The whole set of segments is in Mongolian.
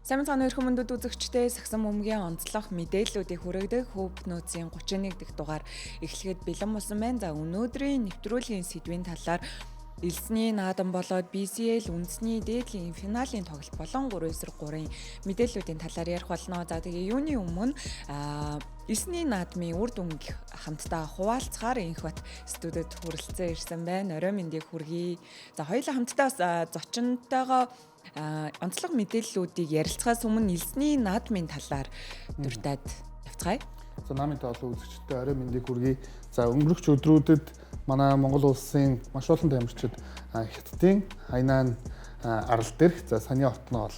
Сайн мэцгааны өрхөн мөндөд үзэгчдээ сагсан бөмбөгийн онцлог мэдээллүүдийг хүргэдэг Хөв нөөцийн 31 дахь дугаар эхлэхэд бэлэн болсон байна. За өнөөдрийн нэвтрүүлгийн сэдвийн талаар Элсний наадам болоод BCL үндэсний дээдлийн финалийн тоглолт болон 3-9-3-ын мэдээллүүдийн талаар ярих болно. За тэгээ юуны өмнө Элсний наадмын үр дүнг хамтдаа хуваалцахаар Инхбат студид хүрэлцэн ирсэн байна. Орой мэндийг хүргэе. За хоёулаа хамтдаа бас зочинтойгоо онцлог мэдээллүүдийг ярилцахаас өмнө Элсний наадмын талаар дуртад явцгаая. За намын олон үзэгчдэд орой мэндийг хүргэе. За өнгөрөх өдрүүдэд манай Монгол улсын маш олон тамирчид Хятадын Хайнан арал дээрх за Санья хотноо бол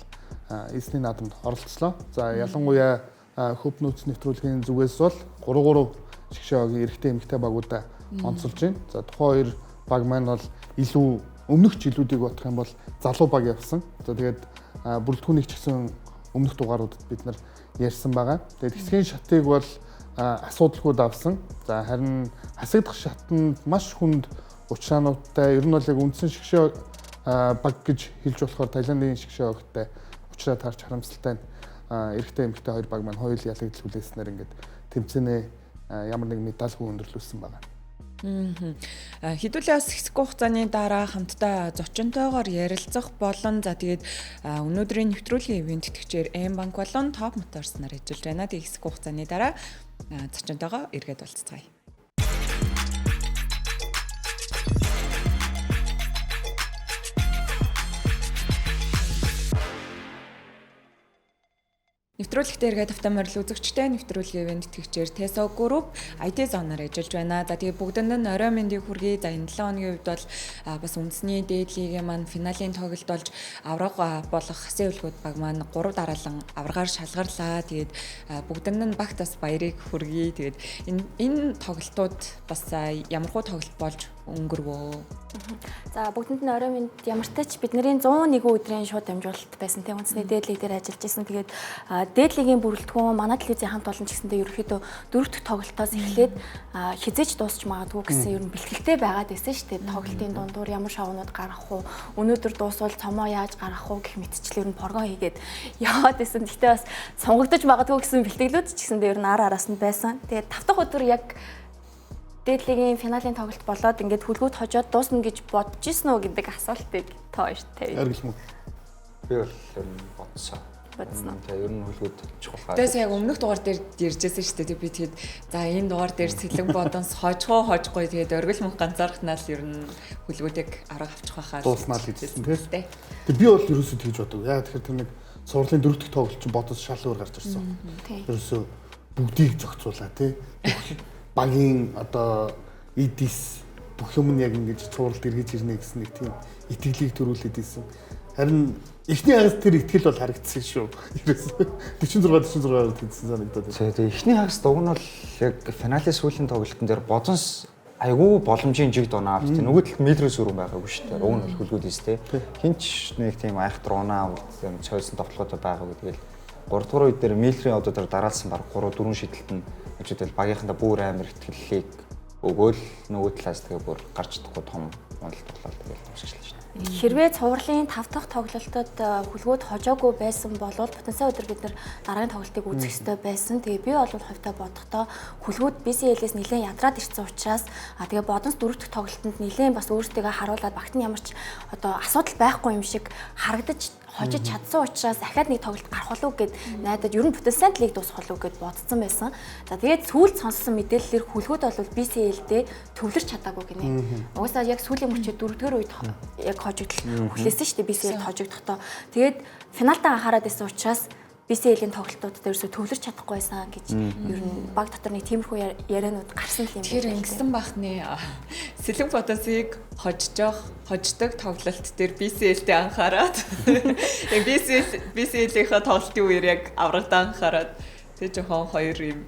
Элсний наадамд оролцлоо. За ялангуяа хөв нөөц нэвтрүүлгийн зүгээс бол 3-3 шигшээ эрэгтэй эмэгтэй багуудаа онцолж байна. За тухайн хоёр баг маань бол илүү өмнөх жилүүдийг бодох юм бол залуу баг явсан. За тэгээд бүрэлдэхүүнийг ч гэсэн өмнөх дугааруудад бид нар ярьсан байгаа. Тэгээд хэсгийн шатыг бол асуудалгүй давсан. За харин хасагдах шатанд маш хүнд учраануудтай ер нь бол яг үндсэн шигшээ баг гэж хэлж болохоор Таиландын шигшээ багтай учраа таарч харамсалтай нь эрэгтэй эмэгтэй хоёр баг маань хоёул ялагдал хүлээснээр ингээд тэмцээнээ ямар нэг медальгүй өндөрлүүлсэн байна. Хэдүүлээ бас хэсэг хугацааны дараа хамтдаа зочинтойгоор ярилцах болон за тэгээд өнөөдрийн нэвтрүүлгийн ивент тэтгэгчээр M Bank болон Top Motors нар ажиллаж байна. Тэгээд хэсэг хугацааны дараа зочинтойгоо эргээд уулзцгаая. Нэвтрүүлэгтээ эргээд тавтай морил үзэгчтэй нэвтрүүлгийн ивент тэтгэгчээр Teso Group IT зоноор ажиллаж байна. За тэгээ бүгдэнд нь орой мэндийг хүргэе. За энэ 7 хоногийн хувьд бол бас үндэсний дээд лигийн маань финалийн тоглолт болж авраг болох Хасын өвлгүүд баг маань 3 дараалан аваргаар шалгарлаа. Тэгээд бүгдэнд нь багт бас баярыг хүргэе. Тэгээд энэ тоглолтууд бас ямархуу тоглолт болж өнгөрвөө. За бүгдэнд нь орой мэнд ямартай ч бидний 101 өдрийн шууд дамжуулалт байсан тийм үндэсний дээд лиг дээр ажиллаж исэн. Тэгээд дээд лигийн бүрэлдэхүүн манай телевизийн хамт олон ч гэсэндээ ерөнхийдөө дөрөв дэх тоглолтоос эхлээд хизээч дуусч магадгүй гэсэн ер нь бэлтгэлтэй байгаад байсан шүү дээ. Тоглолтын дундуур ямар шоунууд гаргах уу, өнөөдөр дуусвал цомоо яаж гаргах уу гэх мэтчлэн ер нь прогон хийгээд яваад байсан. Гэхдээ бас сонгогдож магадгүй гэсэн бэлтгэлүүд ч гэсэндээ ер нь ар араас нь байсан. Тэгээд 5 дахь өдөр яг дээд лигийн финалийн тоглолт болоод ингээд хүлгүүд хожоод дуусна гэж бодож исэн үү гэдэг асуултыг та хоёрт тавья. Оргил мөн. Би бол ер нь бодсон. Бодсон уу? Тэгээ ер нь хүлгүүд чухал. Тэгээс яг өмнөх дугаар дээр ярьжсэн шүү дээ. Би тэгэд за энэ дугаар дээр сэлэн бодонс хожгоо хожгүй тэгээд оргил мөнх ганцаархнаа л ер нь хүлгүүдийг авраг авчих байхаа. Дууснаа л гэжсэн тий. Тэг би бол ерөөсөө тэгж бодог. Яа тэгэхээр тэр нэг сургуулийн дөрөв дэх тоглолт чинь бодос шал өөр гарч ирсэн. Ерөөсөө бүгдийг зохицуулаа тий. Багийн одоо эдис бүх юм нь яг ингэж цувралд эргэж ирнэ гэсэн нэг тийм итгэлийг төрүүлээд ирсэн. Харин эхний хагас тэр итгэл бол харагдсан шүү. Ерөөсөө 46 46-аар тэнцсэн санагдаад байна. Тэгээ эхний хагас дуг нь бол яг финалийн сүүлийн тоглолтын дээр бодонс айгүй боломжийн жигд оноо авч тийм нөгөө талд метрээс өрөө байгаагүй шүү дээ. Уг нь бол хүлгүүд эс тээ. Хинч нэг тийм айхтар унаа цойсон тоглолттой байгаагүй. Тэгэл 3 дугаар үе дээр метрийн одоо дээр дараалсан баг 3 4 шидэлт нь ажидэл багийнхандаа бүр амар итгэллийг өгөөл нөгөө талаас тэгээ бүр гарч чадахгүй том уналт болоод тэгэл дуусчихлаа шүү дээ. Хэрвээ цувралын 5 дахь тоглолтод хүлгүүд хожоогүй байсан бол потенциал өдөр бид нар дараагийн тоглолтыг үзэх ёстой байсан. Тэгээ би бол хувьдаа бодохдоо хүлгүүд BCL-ээс нэлээд ядраад ирсэн учраас тэгээ бодонс 4 дахь тоглолтод нэлээд бас өөртөө харуулад багт нь ямар ч одоо асуудал байхгүй юм шиг харагдаж хожиж чадсан учраас дахиад нэг тоглолт гарах болов гэд найдаж ер нь потенциал лиг дуусах болов гэд бодсон байсан. За тэгээд сүүлд сонссон мэдээллээр хүлгүүд бол BCL-дээ төвлөрч чадаагүй гинэ. Угаасаа яг сүүлийн мөчид дөрөвдүгээр үед яг хожигдол хүлээсэн шүү дээ BCL-д хожигдохдоо. Тэгээд финалдаа анхаарат байсан учраас BCL-ийн тоглолтууд дээр ерөөсөө төвлөрч чадахгүй байсан гэж ер нь баг дотор нэг тиймэрхүү яриануд гарсан л юм байна. Тэгэхээр ингэсэн бах нэ. Сэлэн бодосыг хождог тоглолт дээр BCL-тэй анхаарат. Яг BCL-ийнхаа тоглолтын үеэр яг аврагдаа анхаарат. Тэгээ жоохон хоёр юм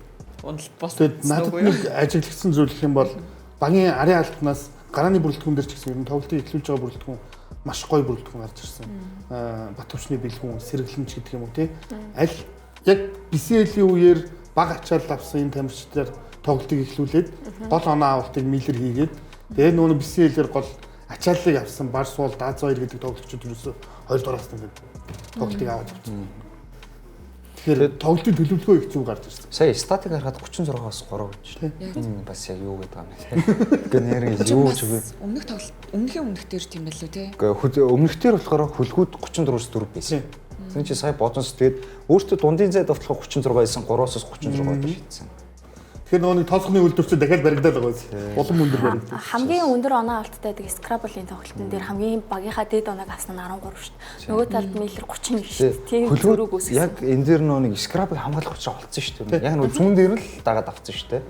уналт болсон. Тэгээд надад нэг ажиглагдсан зүйл гэх юм бол багийн арын албанаас гарааны бүрэлдэхүүн дээр ч гэсэн ер нь тоглолтыг эхлүүлж байгаа бүрэлдэхүүн маш гоё бүрэлдэхүүн гарч ирсэн. Батөвчний бэлгүүн, сэргэлэнч гэдэг юм уу тий. Аль яг BCL-ийн үеэр баг ачаал авсан энэ тамирчдаар тоглолтыг эхлүүлээд гол оноо авалтыг Миллер хийгээд тэгээд нөгөө BCL-ээр гол ачааллыг авсан Барсуул, Дааз 2 гэдэг тоглогчид ерөөсөө 2 дугаараас ингээд тоглолтыг аваад явчихсан. Тэгэхээр тоглолтын төлөвлөгөө их зөв гарч ирсэн. Сая статик харахад 36-аас 3 гэж. Энэ бас яг юу гэдэг юм бэ? Гэхдээ нэр юу ч үгүй. Өмнөх тоглолт өмнөхийн өмнөх дээр тийм байлуу те. Гэхдээ өмнөх дээр болохоор хүлгүүд 34-өөс 4 байсан. Тэгсэн чи сая бодонс тэгээд өөртөө дундын зайд болтлоо 36 байсан 3-оос 36 дээр шидсэн. Тэгэхээр нөгөө нэг тооцохны үйлдвэрчүүд дахиад баригдаад байгаа юм. Улам өндөр баригдав. Хамгийн өндөр оноо авалттай гэдэг Scrabble-ийн тоглолтын дээр хамгийн багийнхаа дээд оноог авсан нь 13 шүү дээ. Нөгөө талд Миллер 31 шүү дээ. Тийм зөрүүг үүсгэсэн. Яг энэ дээр нөгөө нэг Scrabble хамгаалах учраас олцсон шүү дээ. Яг нөгөө зүүн дээр л дагаад авсан шүү дээ.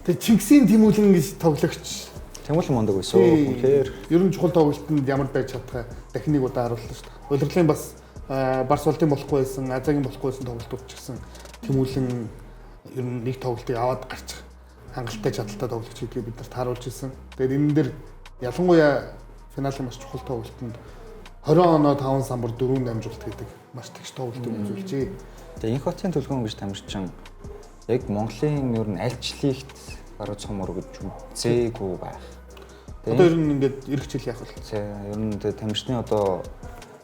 Тэгээ Чингисийн Тэмүүлэн гэж тоглогч Тэмүүлэн мундаг байсан. Үнэхээр ер нь чухал тоглолтод ямар байж чадхаа дахин нэг удаа харууллаа шүү дээ. Улирлын бас Барс болтын болохгүй байсан, Азагийн болохгүй байсан тоглолтууд ч гэсэн Тэмүүлэн ер нь нэг тоглолтыг аваад гарчих хангалттай чадaltaй тоглогч гэдгийг бид нарт харуулж ирсэн. Тэгээд энэ дээр ялангуяа финалийн маш чухал тоглолтод 20 оноо 5 самбар 4 дамжуулт гэдэг маш тэгш тоглолтыг үзүүлжээ. Тэгээд инх хотын төлгөөн гэж тамирчин яг Монголын ер нь аль ч лигт баруун цом өргөж үзээгүй байх. Одоо ер нь ингээд ирэх жил яах вэ? Ер нь тэгээд тамирчны одоо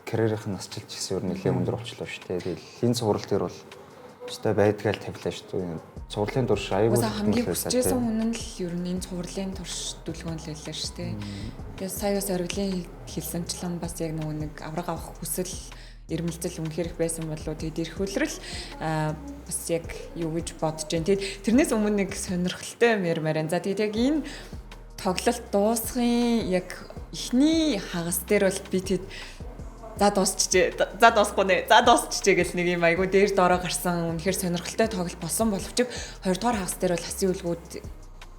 карьерийнх нь насжилт гэсэн ер нь нэлээд өндөр болчлоо шүү дээ. Тэгээд энэ цуврал дээр бол өстой байдгаал тавилаа шүү дээ. Цувралын турш аюул хамгийн хүчээсэн хүн нь л ер нь энэ цувралын турш дүлгөөн л байлаа шүү дээ. Тэгээд сая бас оргилын хэлсэнчлэн бас яг нөгөө нэг авраг авах хүсэл эрмэлзэл үнэхээр их байсан болов. Тэгээд ирэх үлрэл бас яг юу гэж бодож байна. Тэгээд тэрнээс өмнө нэг сонирхолтой юм ярмаар байна. За тэгээд яг энэ тоглолт дуусахын яг эхний хагас дээр бол би тэд за дуусчихжээ. За дуусахгүй нэ. За дуусчихжээ гэл нэг юм айгу дээр доороо гарсан үнэхээр сонирхолтой тоглолт болсон боловч хоёрдугаар хагас дээр бол хасын үлгүүд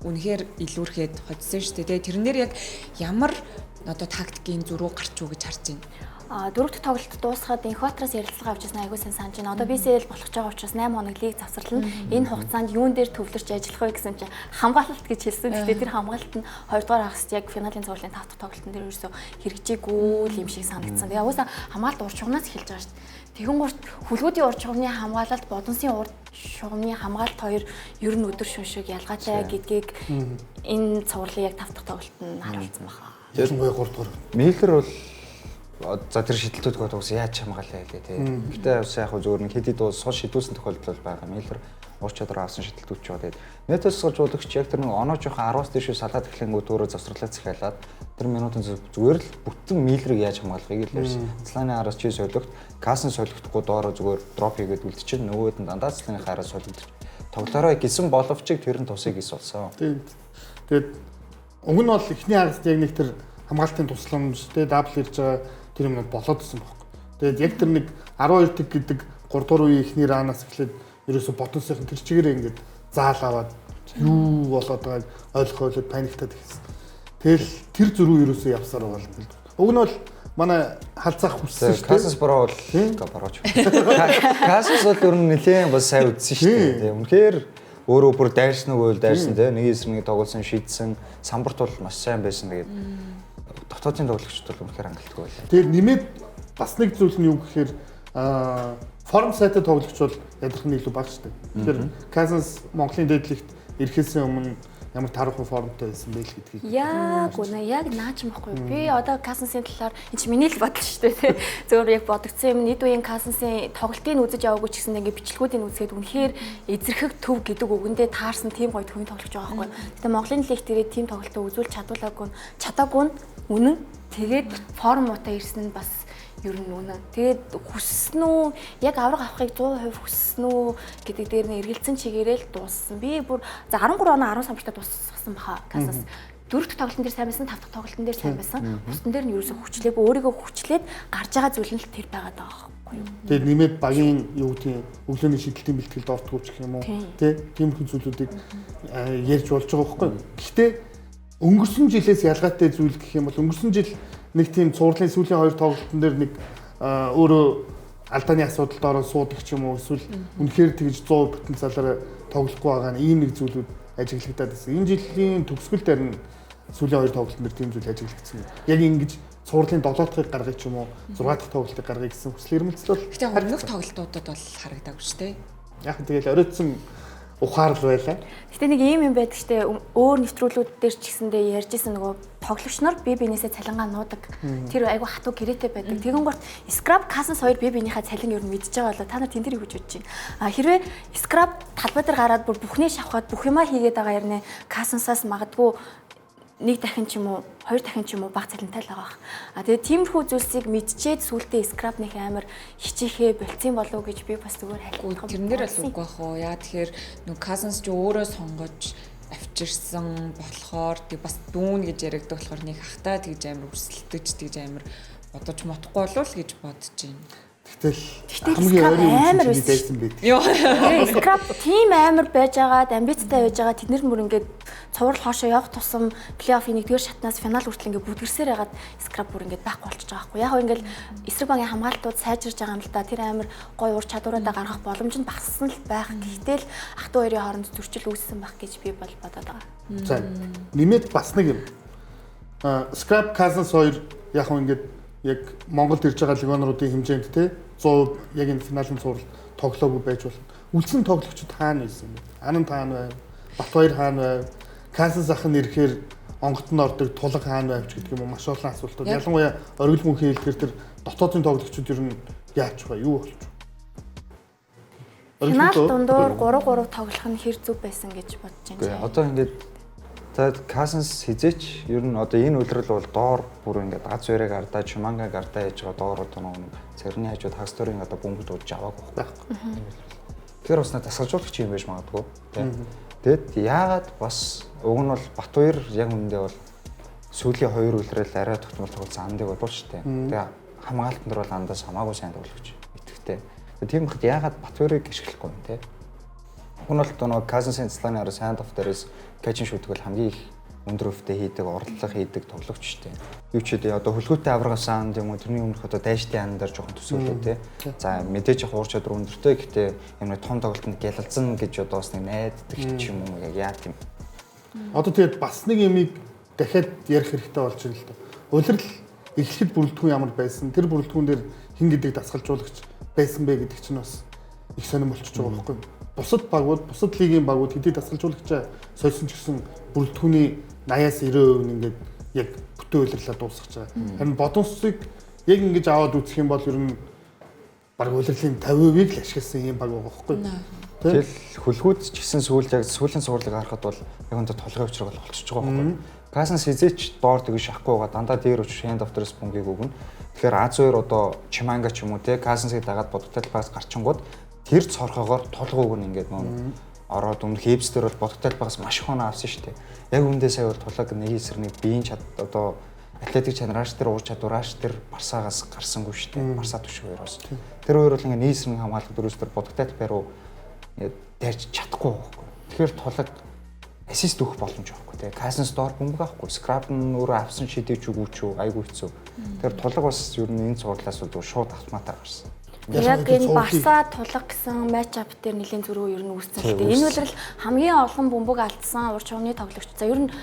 үнэхээр илүүрхэд хоцсон шүү дээ. Тэрэн дээр яг ямар одоо тактикийн зөрүү гарч уу гэж харж байна. Дөрөв дэх тоглолт дуусгаад Инхбатраас ярилцлага авч ирсэн айгуу сайн санаж байна. Одоо BCL болох гэж байгаа учраас 8 хоног лиг завсарлана. Энэ хугацаанд юун дээр төвлөрч ажиллах вэ гэсэн чинь хамгаалалт гэж хэлсэн. Гэхдээ тэр хамгаалалт нь 2 дугаар хагаст яг финалийн цувралын 5 дахь тоглолтын дээр ерөөсөө хэрэгжээгүй юм шиг санагдсан. Тэгээ угаасаа хамгаалалт урд шугамнаас эхэлж байгаа шүү дээ. Тэгэн гурт хүлгүүдийн урд шугамны хамгаалалт, бодонсын урд шугамны хамгаалалт хоёр ер нь өдөр шөнө шиг ялгаатай гэдгийг энэ цувралын яг 5 дахь тоглолт нь харуулсан байна. Ялангуяа 3 дугаар. Миллер бол за тэр шидэлтүүд гоо уус яаж хамгаалаа лээ тий. Гэтэ бас яг зүгээр нэг хэд хэд сул шидүүлсэн тохиолдол бол байгаа. Миллер ур чадвар авсан шидэлтүүд ч байгаа. Тэгээд метод суулжуулагч яг тэр нэг оноо жоохон 10-аас дээш салаад эхлэнгүүт өөрөө завсарлаа захиалаад тэр минутын зүгээр л бүтэн Миллерийг яаж хамгаалахыг л ярьсан. Цлааны араас чи солигт, Касын солигдохгүй доороо зүгээр дроп хийгээд үлдчихэв. Нөгөөд нь дандаа цлааны араас солигдож тоглоорой гэсэн боловч тэр нь тусыг ис болсон. Тийм. Тэгээд уг нь бол эхний хагаст яг нэг тэр хамгаалтын тусламж тий дабл ирж байгаа тэр юм болоод исэн байхгүй. Тэгээд яг тэр нэг 12 тэг гэдэг 3 дугаар үеийн эхний раанаас эхлээд ерөөсө бодонсынх нь тэр чигээрээ ингээд заал аваад юу болоод байгааг ойлгох ойлоод паниктаад эхэлсэн. Тэгэл тэр зөрүү ерөөсө явсаар байгаа л. Уг нь бол манай халзаах хүссэн шүү дээ. Касас бро бол борооч. Касас бол ер нь нэлээд бас сайн үзсэн шүү дээ. Үнэхээр өөрөө бүр дайрсан уу дайрсан тий нэг эсрэг нэг тоглосон шийдсэн самбарт бол маш сайн байсан. Тэгээд дотоодын тоглогчд бол үнэхээр хангалтгүй байлаа. Тэгэхээр нэмээд бас нэг зүйл нь юу гэхээр форм сайтай тоглогч бол ядарх нь илүү бага шүү дээ. Тэгэхээр Cousins Монголын дээд лигт ирэхээс өмнө ямар таархан формтой байсан бэ л гэдгийг. Яг үнэ, яг наач юм баггүй. Би одоо Cousins-ийн талаар энэ чи миний л бодол шүү дээ тий. Зөвөр яг бодогдсон юм. Нийт үеийн Cousins-ийн тоглолтыг үзэж яваагүй ч гэсэн ингээ бичлэгүүдийг үзгээд үнэхээр эзэрхэг төв гэдэг үгэндээ таарсан тийм гоё төвийн тоглогч байгаа байхгүй. Гэтэ Монголын лигт ирээд тийм тоглолтоо үзүүлж чадуулаагүй нь чадаагүй нь үнэн. Тэгээд форм муутай ирсэн нь бас ер нь үнэн. Тэгээд хүссэн үү? Яг авраг авахыг 100% хүссэн үү гэдэг дээр нь эргэлзэн чигээрээ л дууссан. Би бүр за 13 оноо 10 самбартай дуусгасан баха. Касас дөрөв дэх тоглолтын дээр сайн байсан, тав дахь тоглолтын дээр сайн байсан. Бусдын дээр нь ерөөсөө хүчлээгүй, өөрийгөө хүчлээд гарч байгаа зүйл нь л тэр байгаад байгаа байхгүй юу? Тэгээд нэмээд багийн юу гэдгийг өглөөний шидэлтийн бэлтгэлд ордгоо ч гэх юм уу? Тэ тиймэрхүү зүйлүүдийг ярьж болж байгаа байхгүй юу? Гэхдээ өнгөрсөн жилээс ялгаатай зүйл гэх юм бол өнгөрсөн жил нэг тийм цувралын сүүлийн хоёр тоглолтын дээр нэг өөрөө алдааны асуудалд ороод суудаг ч юм уу эсвэл үнэхээр тэгж 100% потенциалаараа тоглохгүй байгаа нь ийм нэг зүйлүүд ажиглагдаад байсан. Энэ жилийн төгсгөл дээр нь сүүлийн хоёр тоглолтын дээр тийм зүйл ажиглагдсан. Яг ингэж цувралын 7 дахьыг гаргая ч юм уу 6 дахь тоглолтыг гаргая гэсэн хүсэл эрмэлзэл бол Гэтэ өмнөх тоглолтуудад бол харагдаагүй шүү дээ. Яг тэгэл оройтсон ухаарл байлаа. Гэтэ нэг ийм юм байдаг штэ, өөр нэвтрүүлгүүд дээр ч гэсэндээ ярьж исэн нөгөө тоглогч нар бие биенээсээ цалингаа нуудаг. Тэр айгу хатуу гэрээтэй байдаг. Тэгэн гурт Scrub Cousins хоёр бие биенийхээ цалин ер нь мэдж байгаа болоо та нар тэн дээр юу гэж бодож байна? А хэрвээ Scrub талбай дээр гараад бүр бүхний шавхаад бүх юмаа хийгээд байгаа ярнэ Cousins-аас магадгүй нэг дахин ч юм уу, хоёр дахин ч юм уу баг цалинтай л байгаа бах. А тэгээ тиймэрхүү зүйлсийг мэдчихэд сүултээ Scrub нэг амар хичээхээ болцсон болов уу гэж би бас зүгээр хайлтах. Тэрэн дээр л үгүй бах уу. Яа тэгэхээр нүү Cousins ч өөрөө сонгож авчирсан болохоор тэг бас дүүн гэж яригддаг болохоор нэг хахтаа тэгж амар өрсөлдөж тэгж амар бодож мотохгүй болов л гэж бодож байна. Гэтэл хамгийн ойрын амар байсан байт. Йоо. Scrub тийм амар байжгаад, амбицтай байжгаад тэд нар мөр ингээд цуврал хоошоо явах тусам плей-оффын нэгдүгээр шатнаас финал хүртэл ингээд бүдгэрсээр хагаад Scrub бүр ингээд байхгүй болчихж байгаа байхгүй. Яг ингээд эсрэг багийн хамгаалтууд сайжирж байгаа юм л да. Тэр амар гоё ур чадваруудаа гаргах боломж нь багассан л байх. Гэхдээ л ах トゥ хоёрын хооронд зөрчил үүссэн байх гэж би бол бодоод байгаа. За нэмээд бас нэг юм. Scrub Cousins хоёр яг ингээд яг Монголд ирж байгаа легионеруудын хэмжээнд те 100% яг энэ финалийн цуврал тоглоогүй байж болно. Үлдсэн тоглогчид хаана байсан бэ? Анан хаана байв? Батбаяр хаана байв? Cousins ах нь ирэхээр онгот нь ордог тулга хаана байв ч гэдэг юм уу, маш олон асуултууд. Ялангуяа оргил мөнхийн хэлэхээр тэр дотоодын тоглогчид ер нь яач вэ? Юу болчих вэ? Финал дундуур 3-3 тоглох нь хэр зөв байсан гэж бодож байна. Одоо ингээд за Cousins хизээч ер нь одоо энэ үлрэл бол доор бүр ингээд Аз хоёрыг ардаа, Чумангаг ардаа хийж байгаа доор одоо нэг цэрний хажууд Хасторын одоо бөмбөг дуудаж аваагүй байхгүй. Тэгэхээр бас нэг дасгалжуулагч юм байж магадгүй тийм. Тэгэд яагаад бас уг нь бол Батбаяр яг үүндээ бол сүүлийн хоёр үлрэл арай тогтмол тоглосон андыг болов шүү дээ. Тэгээ хамгаалтан дээр бол андаас хамаагүй сайн тоглогч итгэвтэй. Тийм байхад яагаад Батбаярыг ашиглахгүй юм те? Уг нь бол нөгөө Cousins-ийн цэцлэний араас hand off дээрээс catch and shoot бол хамгийн их өндөр өвтэй хийдэг, орлого хийдэг тоглогч шүү дээ. Юу ч гэдэг одоо хөлгөөтэй аваргасан анд юм уу, тэрний өмнөх одоо дайштай ан дээр жоохон төсөөлөө те. За мэдээж яг уур чадвар өндөртэй, гэхдээ юм нэг том тоглолтод гялалзан гэж одоо бас нэг найддаг ч юм уу яг яа тийм. Одоо тэгээд бас нэг юмыг дахиад ярих хэрэгтэй болж байна л да. Улирал эхлэхэд бүрэлдэхүүн ямар байсан, тэр бүрэлдэхүүн дээр хэн гэдэг дасгалжуулагч байсан бэ гэдэг чинь бас их сонирн болчихж байгаа байхгүй юу? Бусад багууд, бусад лигийн багууд хэдий дасгалжуулагчаа сольсон ч гэсэн бүрэлдэхүүний 80-аас 90% нь ингээд яг бүтэн улирлаа дуусгаж байгаа. Харин Бодонсыг яг ингэж аваад үзэх юм бол ер нь баг улирлын 50%-ийг л ашигласан юм баг байгаа байхгүй юу? Тэгэл хөлгүүд ч гэсэн сүүлд яг сүүлийн цувралыг харахад бол яг өндөр толгой учраг бол болчихж байгаа байхгүй юу? Cousins хизээч доор тэгж шахгүй байгаа, дандаа дээр очиж hand off дээрээс бөмбөгийг өгнө. Тэгэхээр Аз хоёр одоо Чиманга ч юм уу те Cousins-ыг дагаад бодогтой талбайгаас гарчингууд тэр цорхоогоор тулгууг нь ингээд нөө ороод өмнөх Эвс дээр бол бодогтой талбайгаас маш их оноо авсан шүү дээ. Яг үүндээ сая бол тулаг нэг эсрэг нэг биеийн чад одоо атлетик чанарааш тэр уур чадварааш тэр Барсагаас гарсангүй шүү дээ. Барса түшиг хоёроос. Тэр хоёр бол ингээд нэг эсрэг хамгаалах дөрвөөс тэр бодогтой талбай руу ингээд дайрч чадахгүй байхгүй. Тэгэхээр тулаг ассист өгөх боломж байхгүй те. Cousins доор бөмбөг авахгүй. Scrub нь өөрөө авсан шидэж үгүй ч үү, айгүй хэцүү. Тэгэхээр тулаг бас ер нь энэ цувралаас бол шууд автоматар гарсан. Яг энэ Барса тулаг гэсэн матч ап дээр нэлийн зөрүү ер нь үүссэн л дээ. Энэ үлрэл хамгийн олон бөмбөг алдсан ур чухамны тоглогч. За ер нь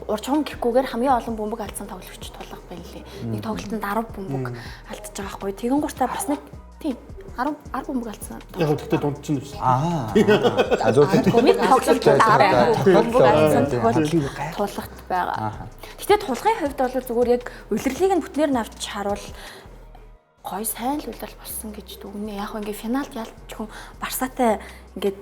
ур чухам гэхгүйгээр хамгийн олон бөмбөг алдсан тоглогч тулаг байна лээ. Нэг тоглолтод 10 бөмбөг алдчихж байгаа байхгүй. Тэгэн гуртаа бас нэг тийм 10 бөмбөг алдсан. Яг гэхдээ дунд чинь нэвсэн. Аа. За зөв. Нэг тоглолтод 10 бөмбөг алдсан тохиолдол тулгат байгаа. Гэтэ тулгын хувьд бол зүгээр яг улирлыг нь бүтнээр нь авч харуул гой сайн л улирал болсон гэж дүгнэ. Яг ингээ финалд ялч хүн Барсатай ингээд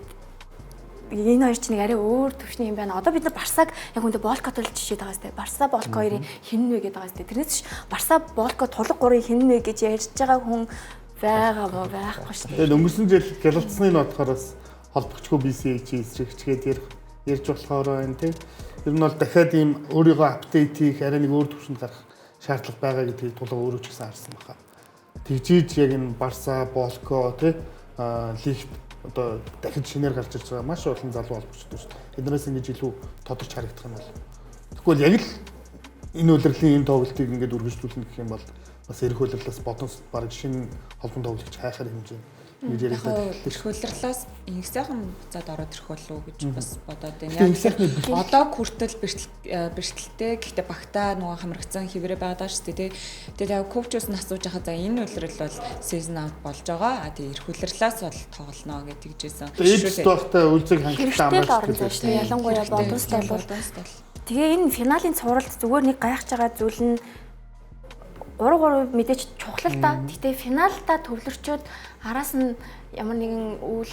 энэ хоёр чинь нэг арай өөр төвшний юм байна. Одоо бид нар Барсаг яг үндэ Болкотой л жишээд байгаа сте. Барса Болко хоёрын хин вэ гэдэг байгаа сте. Тэрнээс биш Барса Болко тулаг гурын хин вэ гэж ярьж байгаа хүн байгаа мó байхгүй шүү дээ. Тэгээд өнгөрсөн жил гялалцсны нь бодохоор бас холбогчгүй BCH эсрэгчгээд ярьж болохоор байна тий. Ер нь бол дахиад ийм өөрийгөө апдейт хийх арай нэг өөр төвшөнд гарах шаардлага байгаа гэдгийг тулга өөрөө ч гэсэн харсан баха. Тэгжиж яг энэ Барса, Болко тий лигт одоо дахид шинээр гарч ирж байгаа маш олон залуу холбогчдод шүү дээ. Эднээс ингэж илүү тодорч харагдах юм бол. Тэгвэл яг л энэ улирлын энэ тоглолтыг ингээд үргэлжлүүлнэ гэх юм бол бас эх улирлаас Бодонс баг шинэ холбон тоглогч хайхаар хэмжээ Ингэж яриад эрхүүлрлээс инх сайхан буцаад ороод ирэх болов уу гэж бас бодоод байна. Яг одоо хүртэл бэртэлтэй гэхдээ багтаа нөгөө хамрагдсан хэвээрээ байгаа шүү дээ тий. Тэгээд яг коучоос нь асууж байхад за энэ үлрэл бол season out болж байгаа. А тэгээ эрхүүлрлээс бол тоглоно гэж тэгжсэн. Ээдс багтаа үлзэг хангалттай амралт шүү дээ. Ялангуяа бодост бол тэгээ энэ финалийн цувралд зүгээр нэг гайхаж байгаа зүйл нь 3-3 мэдээч чухал л да. Гэтэ финалдаа төвлөрчөөд араас нь ямар нэгэн үйл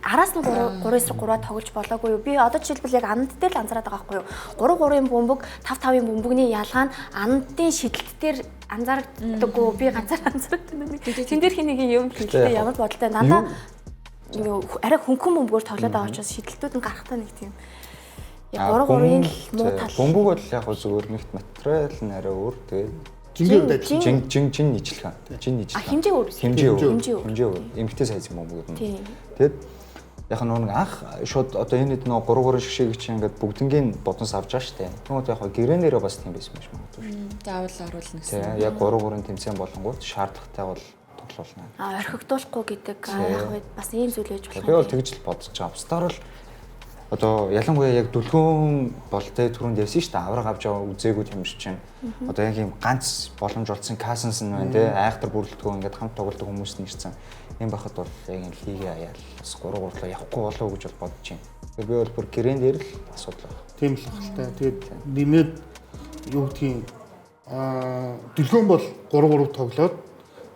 араас нь 3-3-аа тоглож болоогүй юу? Би одоо жишээлбэл яг Ананд дээр л анзаараад байгаа байхгүй юу? 3-3-ын бөмбөг 5-5-ын бөмбөгний ялгаа нь Анандын шидэлт дээр анзаарагддаггүй. Би ганцаар анзаардаг нэг. Тэн дээр хин нэг юм хэлтэй ямар бодолтой дандаа арай хөнгөн бөмбөгөөр тоглоод байгаа учраас шидэлтүүд нь гарахтаа нэг тийм яг 3-3-ын л муу тал. Бөмбөг бол яг зүгээр нэгт материал нь арай өөр. Тэгээд жингээ үдэ жин жин нийтлэх. Жин нийтлэх. А хэмжээ өөр. Хэмжээ өөр. Эмэгтэй сайз юм бөмбөг нь. Тэгээд яг нэг анх шууд одоо энэ хэд нөгөө 3-3 шигшээг чинь ингээд бүгднгийн бодонс авч байгаа штэ. Тэгмээд яг гэрээнээрээ бас тийм байсан байж магадгүй шүү дээ. Заавал оруулна гэсэн. Яг 3-3-ын тэмцээн болонгууд шаардлагатай бол тоглуулна. А орхигдуулахгүй гэдэг яг үед бас ийм зүйл байж болох. Би бол тэгж л бодож байгаа. Бусдаар бол одоо ялангуяа яг дүлгөөн болтой түрүүнд ярьсан шүү дээ. Авраг авч яваа үзээгүй тамирч чинь. Одоо яг ийм ганц боломж олдсон Касанс нь байна те. Айхтар бүрэлдэхүүн ингээд хамт тоглодог хүмүүс нь ирсэн. Ийм байхад бол яг энэ лигээ аяал бас 3-3 явахгүй болов уу гэж бол бодож байна. Тэгэхээр би бол бүр гэрээн дээр л асуудал байна. Тийм л багтай. Тэгээд нэмээд юу гэдгийг дүлгөөн бол 3-3 тоглоод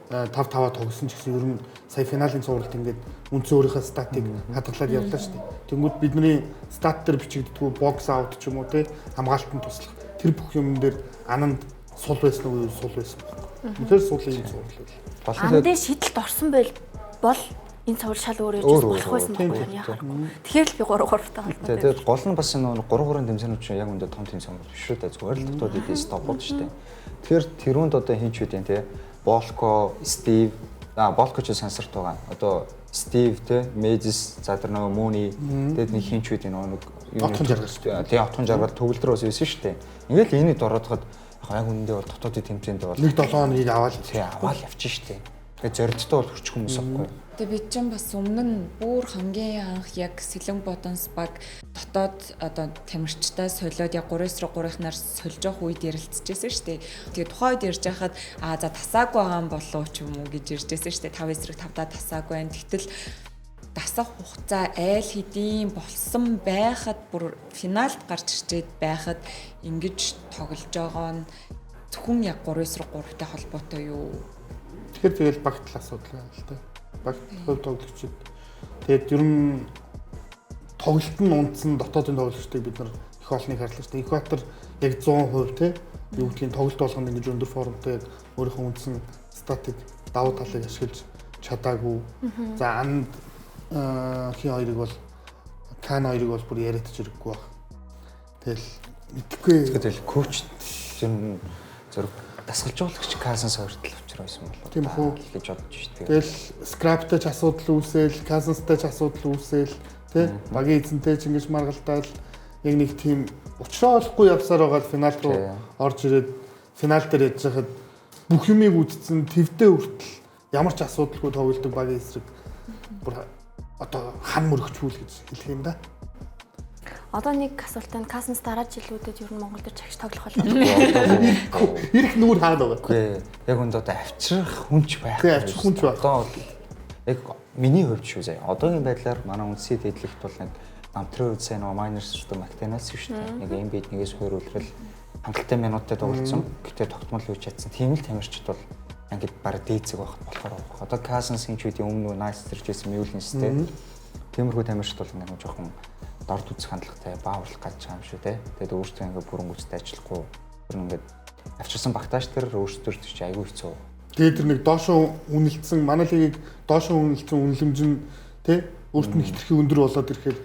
5-5-аа тоглосон ч гэсэн ер нь сая финалийн цувралд ингээд үндсэн өөрийнхөө статыг хадгалаад явлаа шүү дээ. Тэнгүүд бидний стат дээр бичигддэггүй бокс аут ч юм уу те хамгаалтанд туслах тэр бүх юм дээр Ананд сул байсан уу сул байсан байхгүй. Үнэхээр сул юм цуврал байл. Анандын шидэлт орсон байл бол энэ цуврал шал өөр ээж болох байсан байхгүй яа харахгүй. Тэгэхээр л би 3-3-тай холбоотой. Тэгээд гол нь бас энэ 3-3-ын тэмцээнүүд чинь яг үндэ том тэмцээн биш шүү дээ. Зүгээр л дотоод эдээс топууд шүү дээ. Тэгэхээр тэрүүнд одоо хинч үдэн те Болко, Стив, Болко ч сансарт байгаа. Одоо Стив те, Мэзис, за тэр нөгөө Муни тэгээд нэг хинч үдэн нөгөө нэг отхон жаргал шүү дээ. Тий, отхон жаргал төгөлдөр бас байсан шүү дээ. Ингээл энийг дороодоход яг үнэндээ бол дотоодын тэмцээнд бол 1-7 хоногийг аваад тий, аваад явчих шүү дээ. Тэгээд зорилттой бол хүрчих хүмүүс аахгүй. Тэгээ бид ч бас өмнө нь бүр хамгийн анх яг Сэлэн Бодонс баг дотоод одоо тамирчдаа солиод яг 3-3-ынхнаар сольж явах үед ярилцчихсэн шүү дээ. Тэгээ тухайн үед ярьж байхад аа за тасаагүй байгаа юм болов ч юм уу гэж ярьжсэн шүү дээ. 5-5-даа тасаагүй байна. Тэгтэл дасах хугацаа айл хэдийн болсон байхад бүр финалд гарч ирчээд байхад ингэж тоглож байгаа нь зөвхөн яг 3-3-тай холбоотой юу? Тэгэхээр тэгэл багтал асуудал байна л да. Багт хувь тоглогчид. Тэгээд ер нь тоглолт нь унтсан дотоодын тоглогчдыг бид нар их олныг харлаа шүү дээ. Экватор яг 100% те юу гэдгийг тоглолт болгонд ингэж өндөр формтой яг өөрийнхөө үндсэн статик давуу талыг ашиглаж чадаагүй. За анд хин хоёрыг бол Кан хоёрыг бол бүр яриад ч ирэхгүй баг. Тэгэл мэдхгүй. Тэгэл коуч юм зэрэг дасгалжуулагч Касанс хоёрт л учраа байсан болоо. Тийм үү гэж бодож шүү дээ. Тэгэл скраптай ч асуудал үүсээл, Касанстай ч асуудал үүсээл, тэ багийн эзэнтэй ч ингэж маргалдаал яг нэг тийм учраа олохгүй явсаар байгаа л финал руу орж ирээд финал дээр яж хахад бүх юмыг үдцэн твдээ хүртэл ямар ч асуудалгүй тоглодог багийн эсрэг бүр одоо хан мөрөгчүүл гэж хэлэх юм да. Одоо нэг асуулт байна. Касанс дараа жилүүдэд ер нь Монгол дээр чагш тоглох болов уу? Ирэх нүүр хаана байгаа? Үгүй. Яг үнд одоо авчрах хүнч байх. Тийм, авчрах хүнч байх. Одоо яг миний хувьд шүү заяа. Одоогийн байдлаар манай үндсийн дэдлэгт бол нэг намтрын үед сайн нөгөө майнерс шүү Мактанаас шүү дээ. Нэг Эмбид нэгээс хойруулрал хангалттай минуттай тоглолцсон. Гэтэ тогтмол хийж чадсан. Тийм л тамирчид бол ингээд бараг дээцэг байхад болохоор байгаа. Одоо Касанс хинч үеийн өмнө нөгөө Найс зэрэгжсэн Мюлинстэй. Тиймэрхүү тамирчид бол ингээд жоохон дорд үзэх хандлагатай бааварлах гэж байгаа юм шүү те. Тэгээд өөртөө ингээд бүрэн гүйцэд ажиллахгүй. Тэр ингээд авчирсан багтааш тэр өөртөө чи айгүй хэцүү. Тэгээд тэр нэг доошоо үнэлсэн манай лигийг доошоо үнэлсэн үнэлэмж нь те өөрт нь хитрхи өндөр болоод ирэхээр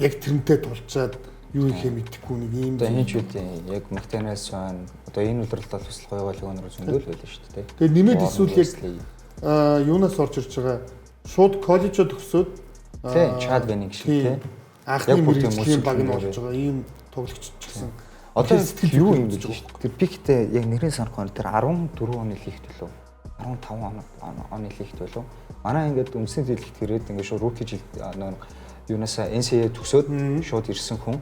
яг тэрнтэй тулчаад юу ихэ мэдэхгүй нэг ийм Одоо энэ ч үгүй яг Мактанаас байна. Одоо энэ үлрэлт бол туслах байгууллага өнөр зөндөл байлаа шүү дээ. Тэгээд нэмээд эсвэл яг юунаас орж ирж байгаа шууд коллежоо төгсөөд тий Чад Венинг шиг тий анхны мэргэжлийн баг нь болж байгаа ийм тоглогч ч гэсэн одоо сэтгэл юу юм гэж байгаа. Тэр пиктэй яг нэрийн санахгүй тэр 14 оны лигт лөө. 15 оны лигт болов. Манай ингээд үндэсний лигт ирээд ингээд шууд rookie жил нөө юунасаа NCAA төгсөөд шууд ирсэн хүн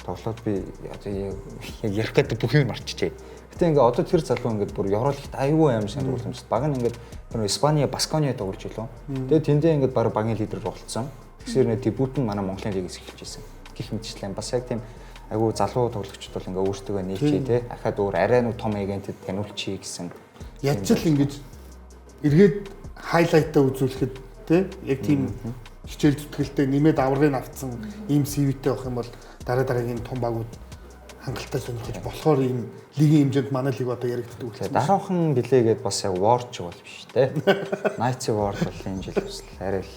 тоглоод би одоо яг ярих гэдэг бүх юм марчжээ. Гэтэ ингээд одоо тэр залуу ингээд бүр Евролигт аюу амар сайн тоглож байна. Баг нь ингээд тэр Испани Баскониа тоглож илүү. Тэгээд тэндээ ингээд баг багийн лидер болцсон. Тэгсээр нэ дебют нь манай Монголын лигээс эхэлж ирсэн. Гэх мэтчлэн бас яг тийм айгүй залуу тоглогчд бол ингээ өөртөө нээчээ те ахаад өөр арай нэг том агентэд таниулчихъя гэсэн. Ядч л ингэж эргээд хайлайтаа үзүүлэхэд те яг тийм хичээл зүтгэлтэй нэмээд аврагыг авцсан ийм CV-тэй байх юм бол дараа дараагийн том багууд хангалттай сонирхож болохоор ийм лигийн хэмжээнд манай лиг одоо яригддаг болсон. Дараахан билээгээд бас яг Ward ч бол биш те. Knights Ward бол энэ жил бас арай л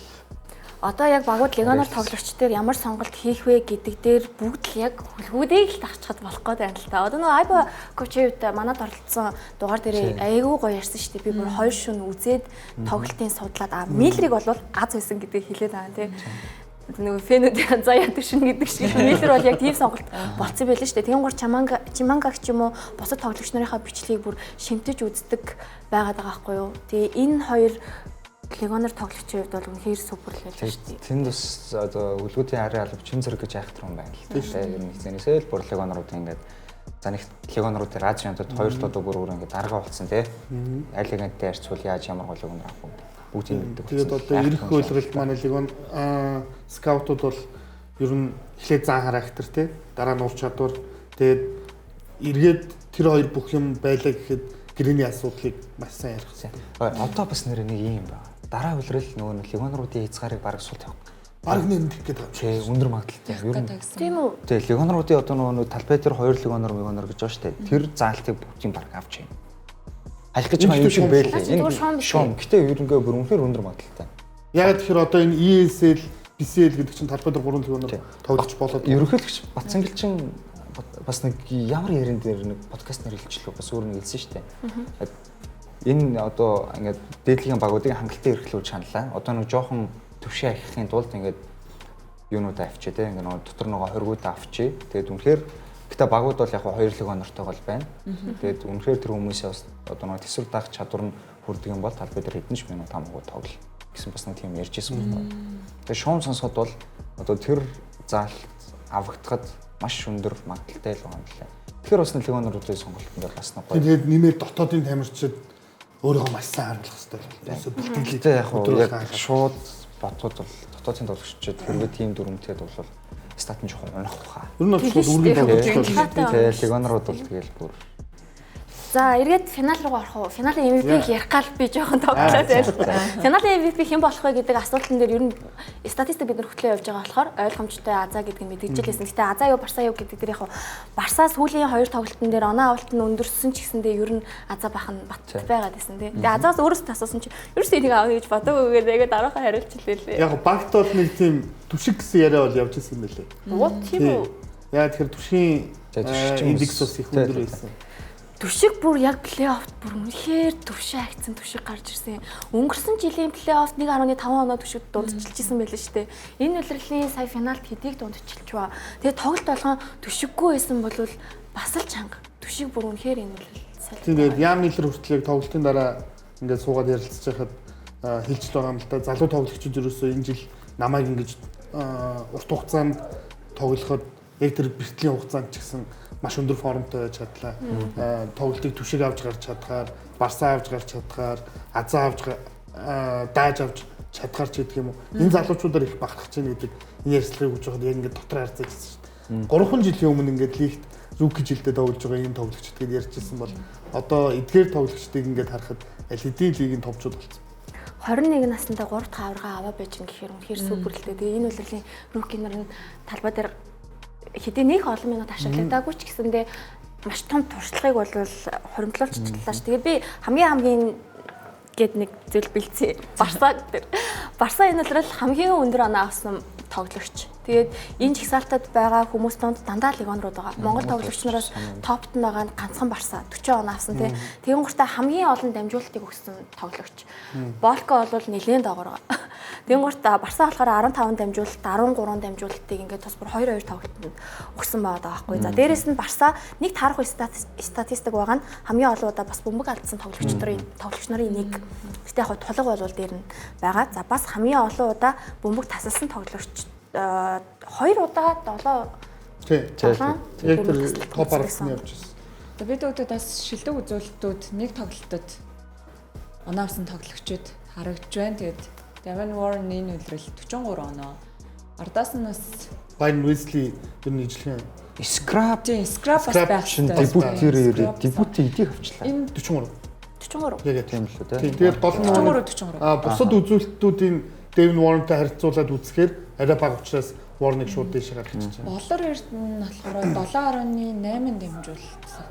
Одоо яг багууд легионер тоглогч дээр ямар сонголт хийх вэ гэдэг дээр бүгд л яг хүлгүүдийг л тарчхад болох гээд байна л та. Одоо нөгөө Айба коучийн хувьд манад оролцсон дугаар дээр айгүй гоё ярьсан шүү дээ. Би бүр 2 шөнө үзээд тоглолтын судлаад Миллерийг бол аз байсан гэдгийг хэлээд байгаа тийм. Нөгөө фэнүүдийн заяа төшин гэдэг шиг Миллер бол яг тийм сонголт болцсон байлээ шүү дээ. Тэнгур Чиманга ч юм уу бусад тоглогч нарынхаа бичлэгийг бүр шимтэж үздэг байгаад байгаа байхгүй юу. Тэгээ энэ хоёр легионер тоглогчийн хувьд бол үнэхээр супер л байлаа шүү дээ. Тэнд бас одоо үлгүүдийн арын алба чин зэрэг гэж айхтар хүн байна л да. Ер нь эзэнээсээ л бүр легионерууд ингээд за нэг легионерууд Азиантад хоёр дахь бүр өөр ингээд дарга болсон тий. Аль агенттай харьцуул яаж ямар гол легионер авах вэ? Бүгдийг мэддэг. Тэгээд одоо ирэх хөлрөлт манай легион скаутууд бол ер нь эхлээд зан характер тий. Дараа нь ур чадвар тэгээд эргээд тэр хоёр бүх юм байлаа гэхэд гэрээний асуудлыг маш сайн ярих хэрэгтэй. Одоо бас нэр нэг юм байна. Дараа улирал нөгөө нэг легионеруудын хязгаарыг бараг сул тавих. Бараг нэр нь тэгэх гээд байгаа. Тий, өндөр магадлалтай. Ер нь тийм үү? Тий, легионеруудын одоо нөгөө талбай дээр хоёр легионер, мегионер гэж байгаа шүү дээ. Тэр заалтыг бүгдийг бараг авч байна. Алих гэж байгаа юм шиг байлээ. Энэ шум. Гэтэ ерөнхийдөө бүр үнэхээр өндөр магадлалтай. Яг тэгэхээр одоо энэ ESL, BCL гэдэг чинь талбай дээр 3 легионер тоглож болоод. Ерөнхийлөгч Батсангэлчин бас нэг ямар ярин дээр нэг подкаст нэр хэлчихлээ. Бас өөр нэг хэлсэн шүү дээ. Энэ одоо ингээд дээдлийн багуудыг хангалттай эрхлүүлж ханлаа. Одоо нэг жоохон төвшин ахихын тулд ингээд юунуудаа авчээ те. Ингээд нөгөө дотор нөгөө хоргуудаа авчээ. Тэгээд үнэхээр гэтээ багууд бол яг хоёр легионертойгоо бол байна. Тэгээд үнэхээр тэр хүмүүсээ бас одоо нөгөө төсвөр даах чадвар нь хүрдэг юм бол талбай дээр хэдэн ч минут хамаагүй тоглол гэсэн бас нэг тийм ярьж ирсэн байна. Тэгээд шуум сонсоход бол одоо тэр заалт авагдахад маш өндөр магадлалтай л байгаа юм лээ. Тэгэхээр бас легионеруудын сонголтод бол бас нэг гоё. Тэгээд нэмээд дотоодын тамирчид өөрийгөө маш сайн харуулах хэрэгтэй бол. Бэлтгэлээ яг яг шууд бодоход бол дотоодын тоглогчид хэрвээ тийм дүрмтэй бол стат нь жоохон унах баха. Ер нь бол шууд үүргийн тоглогч. Тэгээ легионерууд бол тэгэл бүр. За эргээд финал руу орох уу? Финалийн MVP-г ярих гал би жоохон тоглоод байна. Финалийн MVP хэн болох вэ гэдэг асуултан дээр ер нь статистик бид нар хөтлөө явж байгаа болохоор ойлгомжтой Аза гэдэг нь мэдгэж лээсэн. Гэтэ Аза юу Барса юу гэдэг дээр яг Барса сүүлийн хоёр тоглолтын дээр оноо авалт нь өндөрсөн ч гэсэндээ ер нь Аза бахан бат байгаад байсан тий. Тэгээ Азаас өөрөөсөө асуусан чи ерөөсөө энийг аавна гэж бодоогүй гэдэг айгаа дараахан хариулчихлээ лээ. Яг багт бол нэг тийм түшиг гэсэн яриа бол явж ирсэн юм байлээ. Оо тийм үү? Яа тэгэхээр түшгийн индекс бас их өндөр байсан. Түшиг бүр яг плей-оффт бүр үнэхээр төвшин агцсан түшиг гарч ирсэн. Өнгөрсөн жилийн плей-оффт 1.5 оноо түшиг дундчилж исэн байлээ шүү дээ. Энэ улирлын сая финалд хэдийг дундчилж ба. Тэгээ тоглолт болгон түшиггүй байсан бол бас л чанга. Түшиг бүр үнэхээр энэ улирал сайн. Тэгээд Ян Миллер хүртэл яг тоглолтын дараа ингээд суугаад ярилцж байхад хэлж л байгаа юм л да. Залуу тоглогчид ерөөсөө энэ жил намайг ингэж урт хугацаанд тоглоход яг тэр бэртлийн хугацаанд ч гэсэн маш өндөр формтой байж чадлаа. Тоглолтыг түшиг авч гарч чадхаар, Барса авч гарч чадхаар, Азаа авч дааж авч чадхаар ч гэдэг юм уу. Энэ залуучуудаар их бахархаж байна гэдэг энэ ярьцлагыг өгч байхад яг ингээд дотор харцаж ирсэн шүү дээ. 3 жилийн өмнө ингээд лигт рүүки жилдээ тоглож байгаа ийм тоглогчд гээд ярьж ирсэн бол одоо эдгээр тоглогчдыг ингээд харахад аль хэдийн лигийн товчууд болсон. 21 наснда 3 дахь аварга аваа байж гэн гэхээр үнэхээр супер л дээ. Тэгээ энэ улирлын рүүки нар нь талбай дээр хэдий нэг олон минут ашиглагдаагүй ч гэсэндээ маш том туршлагыг бол хуримтлуулж чадлаа ш. Тэгээ би хамгийн гээд нэг зүйл бэлдсэн. Барса дээр. Барса энэ улирал хамгийн өндөр оноо авсан тоглогч. Тэгээд энэ жагсаалтад байгаа хүмүүс донд дандаа легионерууд байгаа. Монгол тоглогч нараас топт нь байгаа нь ганцхан Барса 40 оноо авсан тий. Тэгэн гуртаа хамгийн олон дамжуулалтыг өгсөн тоглогч. Болко бол нэлээд доогоор байгаа. Тэгэн гуртаа Барса болохоор 15 дамжуулалт, 13 дамжуулалтыг ингээд тус бүр 2-2 тоглолтод өгсөн байгаа байхгүй. За дээрэс нь Барса нэг таарах статистик байгаа нь хамгийн олон удаа бас бөмбөг алдсан тоглогч нарын нэг. Гэтэ яг тулга бол дээр нь байгаа. За бас хамгийн олон удаа бөмбөг тасалсан тоглогч 2 удаа 7 тий. Яг тэр топ 10-ны явж байсан. За бид бүгдэд бас шилдэг үзүүлэлтүүд нэг тоглолтод оноо авсан тоглогчид харагдж байна. Тэгээд Devin Warren энэ үлрэл 43 оноо. Ардаас нь бас Byron Wesley ер нь ижлэхэн Scrap тий, Scrap бас байх хэрэгтэй. Дебютээр дебютээ эдийг авчлаа. Энэ 43. 43. Яг тийм л үү тий. Тэгээд гол нь 43 43. А бусад үзүүлэлтүүдийн Devin Warren-тай харьцуулаад үзэхээр арай бага учраас Warren-ыг шууд дээш гаргачих чинь. Болор Эрдэнэ нь болохоор 7.8 дамжуулсан.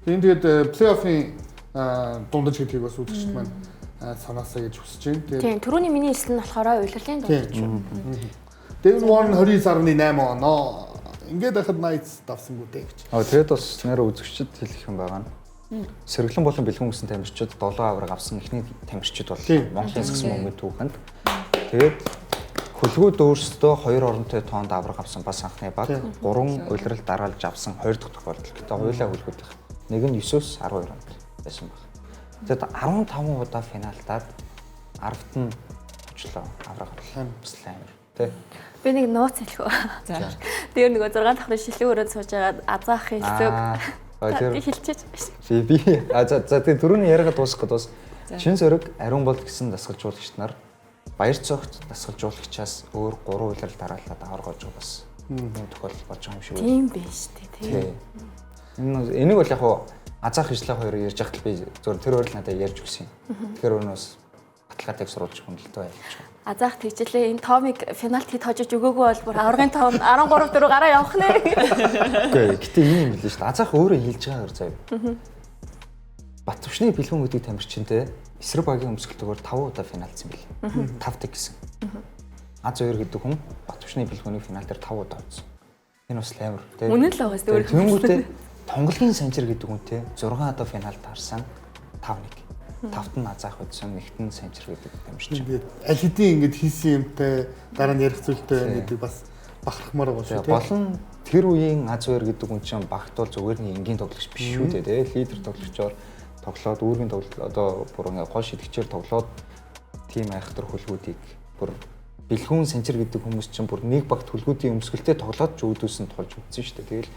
Тийм тэгээд плей-оффын дундаж гэдгийг бас үзэгчд маань санаасаа гэж хүсэж байна. Тэгээд тийм түрүүний миний хэлсэн нь болохоор улирлын дундаж. Devin Warren 29.8 оноо. Ингээд байхад Knights давсангүй дээ гэж. Аа тэгээд бас нэр үзэгчд хэлэх юм байгаа нь. Сэргэлэн болон бэлгүүн гэсэн тамирчид 7 аварга авсан эхний тамирчид бол Монголын сагсан бөмбөгийн түүхэнд. Тэгээд хөлгүүд өөрсдөө 2 оронтой тоонд аварга авсан бас анхны баг 3 улирал дараалж авсан 2 дахь тохиолдол. Гэтэ хоёулаа хөлгүүдийнх. Нэг нь 9-өөс 12 онд байсан баг. Тэгээд 15 удаа финалдаад 10-т нь очлоо аварга авлаа. Бас амар тий. Би нэг нууц хэлэх үү. За. Тэр нөгөө 6 давхрын шилэн өрөөнд сууж байгаад азаах хэлсэг. Тэр хэлчихэж. Би за за тэгээ түрүүний яриага дуусгах гээд бас чин сөрөг ариун бол гэсэн дасгалжуулагч нар Баяр цогт дасгалжуулагчаас өөр 3 улирал дараалаад аварга олж байгаа бас юм тохиолдол болж байгаа юм шиг байна. Тийм биш үү тий. Энэ энийг бол яг хуу азаах ижлэх хоёр ярьж байхад би зөв тэр өөр л надад ярьж өгсөн юм. Тэгэхээр өөр нь бас баталгаатайг сурвалж хүндэлтэй байлж байгаа. Азаах тэгжлээ энэ Томыг финалд хэд хожиж өгөөгүй бол бүр аваргын том 13 4 гараа явах нэ. Үгүй гэтээ ийм юм билээ шүү дээ. Азаах өөрөө хэлж байгаагаар заяа. Батвшны бэлгүүн гэдэг тамирчинтэй эсрэг багийн өмсгөлтөөр 5 удаа финалдсан бил. 5 тэг гэсэн. Аз хоёр гэдэг хүн Батвшны бэлгүүний финал дээр 5 удаа очсон. Энэ бас амар тий. Үнэн л байгаа шүү дээ. Тэнгүүтээ Тунгалгийн санжир гэдэг хүнтэй 6 удаа финалд харсан 5-1. Тавт нь азаах үзсэн, нэгт нь санжир гэдэг тамирчин. Ингээд аль хэдийн ингээд хийсэн юмтай дараа нь ярих зүйлтэй байна гэдэг бас бахархмаар байгаа шүү дээ. Гол нь тэр үеийн аз хоёр гэдэг хүн чинь багт бол зүгээр нэг энгийн тоглогч биш шүү дээ тий. Лидер тоглогчоор тоглоод үүргийн тоглолт одоо бүр ингээ гол шидэгчээр тоглоод тийм айхтар хөлгүүдийг бүр бэлгүүн санжир гэдэг хүмүүс чинь бүр нэг багт хөлгүүдийн өмсгөлтэй тоглоод ч үүдүүлсэн тулж үзсэн шүү дээ. Тэгэл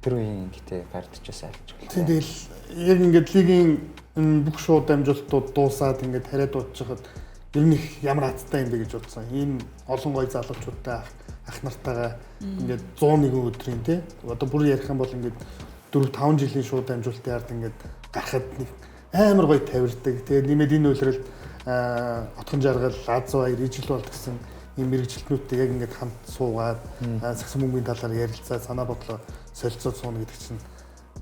тэр үеийн гэтээ гардчихсан айлж байна. Тийм тэгэл яг ингээд лигийн бүх шууд дамжуултууд дуусаад ингээд тариад дуудчихад ер нь их ямар азтай юм бэ гэж бодсон. Ийм олон гоё залуучуудтай ах нартайгаа ингээд 101 өдрийн тий одоо бүр ярих юм бол ингээд 4 5 жилийн шууд дамжуултын ард ингээд гарахад нэг амар гоё тавирдаг. Тэгээд нэмээд энэ үйлрэлд Отхон жаргал, Аз баяр, ижил болд гэсэн ийм мэрэгжилтнүүдтэй яг ингээд хамт суугаад сагсан бөмбөгийн талаар ярилцаа, санаа бодлоо солилцоод сууна гэдэг чинь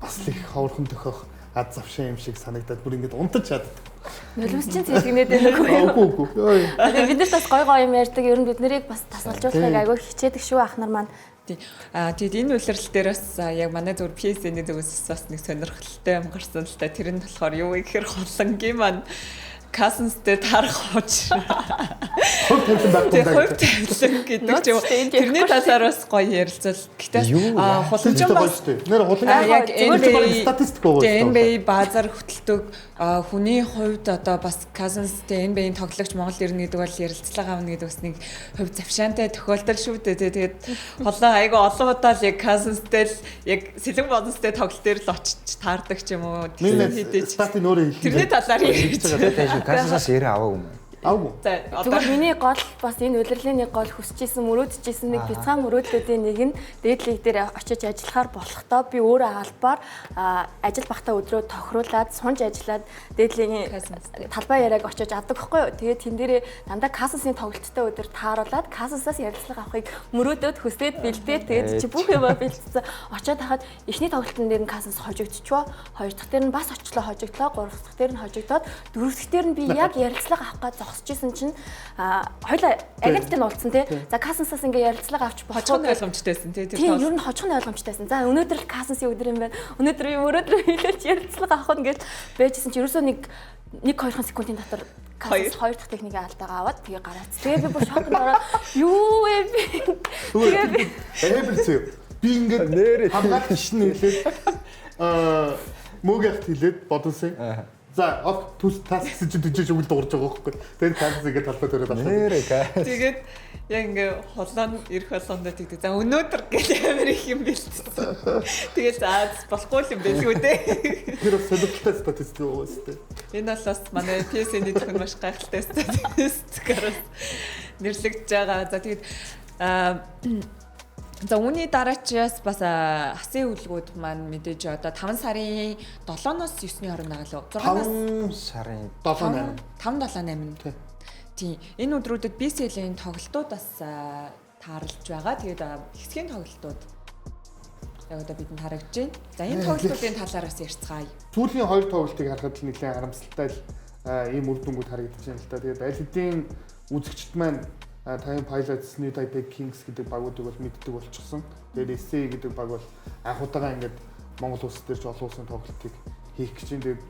бас л их ховорхон төхөх ад завшаа юм шиг санагдаад бүр ингээд унтаж чаддаг. Нулимс чинь зэлгэнээд байна уу? Үгүй үгүй. Тэгээд бид нарт бас гой гой юм ярьдаг. Ер нь бид нарыг бас тасгалжуулахыг айгүй хичээдэг шүү ах нар маань. Тий. Аа тэгэд энэ улирал дээр бас яг манай зөв PSN-ийн зүгээс бас нэг сонирхолтой юм гарсан л та. Тэр нь болохоор юу вэ гэхээр холонгийн маань Cousins-тэй таарах учир. Хувь тавилан байхгүй юм байна. Хувь тавилан гэдэг ч юм. Тэрний талаар бас гоё ярилцвал. Гэтэ хулгамжин бас нэр хулгамжин яг NBA статистик байгаа шүү дээ. NBA баазар хөтэлдэг хүний хувьд одоо бас Cousins-тэй NBA-ийн тоглогч Монгол ирнэ гэдэг бол ярилцлага авна гэдэг бас нэг хувь завшаантай тохиолдол шүү дээ. Тэгээд холоо айгүй олон удаа л яг Cousins-тэй л яг сэлэн бодонстэй тоглолт дээр л очиж таардаг ч юм уу. Тэр статийн өөрөө хэлсэн. Тэрний талаар ярьж байгаа. Cousins-аас яриа аваагүй юм уу? Аваагүй. Зүгээр миний гол бас энэ улирлын нэг гол хүсэжсэн, мөрөөдөжсэн нэг бяцхан мөрөөдлүүдийн нэг нь дээд лиг дээр очиж ажиллахаар болохдоо би өөрөө албаар ажил багтаа өдрөө тохируулаад сунж ажиллаад дээд лигийн талбай яриаг очиж авдаг байхгүй юу. Тэгээд тэн дээрээ дандаа Cousins-ийн тоглолттой өдөр тааруулаад Cousins-аас ярилцлага авахыг мөрөөдөөд хүсээд бэлдээд тэгээд чи бүх юмаа бэлдсэн. Очиод хахад эхний тоглолтын дээр нь Cousins хожигдчихвоо, хоёр дахь дээр нь бас очлоо хожигдлоо, гурав дахь дээр нь хожигдоод, дөрөв дахь дээр нь би яг ярилцлага авах гэж зогсож исэн чинь хоёлаа агенттай нь уулзсан тий. За Касансаас ингээ ярилцлага авч хожих нь ойлгомжтойсэн тий. Тэр ер нь хожих нь ойлгомжтойсэн. За өнөөдөр л Касансын өдөр юм байна. Өнөөдөр би мөрөөдрөө хэлэлж ярилцлага авах нь гэж байжсэн чинь ерөөсөө нэг 1-2 секундын дотор Касанс 2 дахь техникийн алдаагаа аваад тэгээ гараац. Тэгээ би бүр шокнд ороод юу вэ би. Тэгээ би би ингээд хамгаалт шин хэлээд мөөгт хэлээд бодсон. За ок түс тас гэсэн чинь төжиж өгөл дуурж байгаа байхгүй. Тэр тас ингээд талбай төрөөд алхаа. Нэрээ. Тэгээд яг ингээ холоон ирэх болгондоо тэгдэг. За өнөөдөр гэл амар их юм бэлтсэн. Тэгэл за болохгүй юм байлгүй дээ. Тэр бас сонирхолтой статистик байгаа шүү дээ. Энэ бол бас манай PSN-ийн төхөн маш гайхалтай статистикаар нэрлэгдэж байгаа. За тэгээд за үүний дараачаас бас хасын үлгүүд маань мэдээж одоо 5 сарын 7-оос 9-ний хооронд байгаа лөө. 6-аас сарын 7-8. 5 7 8. Тийм. Энэ өдрүүдэд BCL-ийн тоглолтууд бас таарлаж байгаа. Тэгээд хэсгийн тоглолтууд яг одоо бидэнд харагдаж байна. За энэ тоглолтуудын талаар бас ярьцгаая. Сүүлийн хоёр тоглолтыг харахад л нэлээд харамсалтай л ийм үр дүнгууд харагдаж байна л да. Тэгээд аль хэдийн үзэгчд маань Time Pilots, New Taipei Kings гэдэг багуудыг бол мэддэг болчихсон. Тэгээд SC гэдэг баг бол анх удаага ингээд Монгол улс дээр ч олон улсын тоглолтыг хийх гэж байна. Тэгээд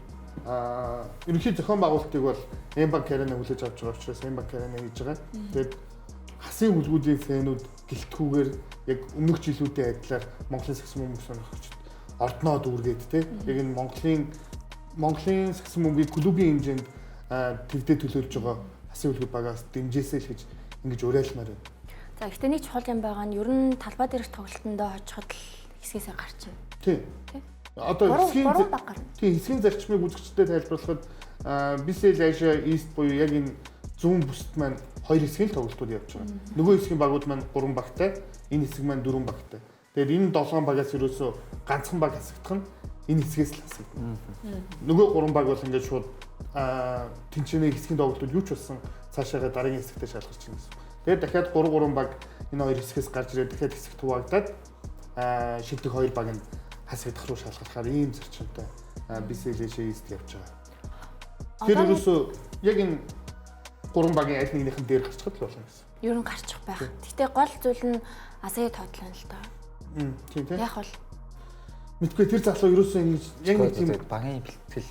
ерөнхий зохион байгуулалтыг бол Mbank Arena хүлээж авч байгаа учраас Mbank Arena хийж байгаа. Тэгээд хасын хүлгүүдийн фэнүүд гэлтгүүгээр яг өмнөх жилүүдийн адилаар Монголын сагсан бөмбөг сонирхогчид ордноо дүүргээд те яг энэ Монголын сагсан бөмбөгийг клубын хэмжээнд твдээ төлөөлж байгаа хасын хүлгүүд багаас дэмжээсэй л гэж ингэж уриалмаар байна. За гэхдээ нэг чухал юм байгаа нь ер нь талбай дээрх тоглолтондоо хожиход л хэсгээсээ гарчна. Тийм. Одоо хэсгийн тийм хэсгийн зарчмыг үзэгчдэд тайлбарлахад BCL Asia East буюу яг энэ зүүн бүсэд маань хоёр хэсгийн тоглолтууд явж байгаа. Нөгөө хэсгийн багууд маань 3 багтай, энэ хэсэг маань 4 багтай. Тэгээд энэ 7 багаас ерөөсөө ганцхан баг хасагдах нь энэ хэсгээс л хасагдана. Нөгөө 3 баг бол ингээд шууд тэнцэнэ хэсгийн тоглолтууд юу ч болсон цаашаага дараагийн хэсэгтээ шалгарч байна гэсэн. Тэгээд дахиад 3-3 баг энэ хоёр хэсгээс гарч ирээд дахиад хэсэгт хуваагдаад шилдэг хоёр баг нь хасагдах руу шалгархаар ийм зарчимтай BCL Asia East явж байгаа. Тэр ерөөсөө яг энэ 3 багийн аль нэгнийх нь дээр гарчихад л болно гэсэн. Ер нь гарчих байх. Гэхдээ гол зүйл нь Азийн тоглоом л доо. Тийм тийм. Яг бол мэдгүй тэр залуу ерөөсөө ингэж яг нэг тийм багийн бэлтгэл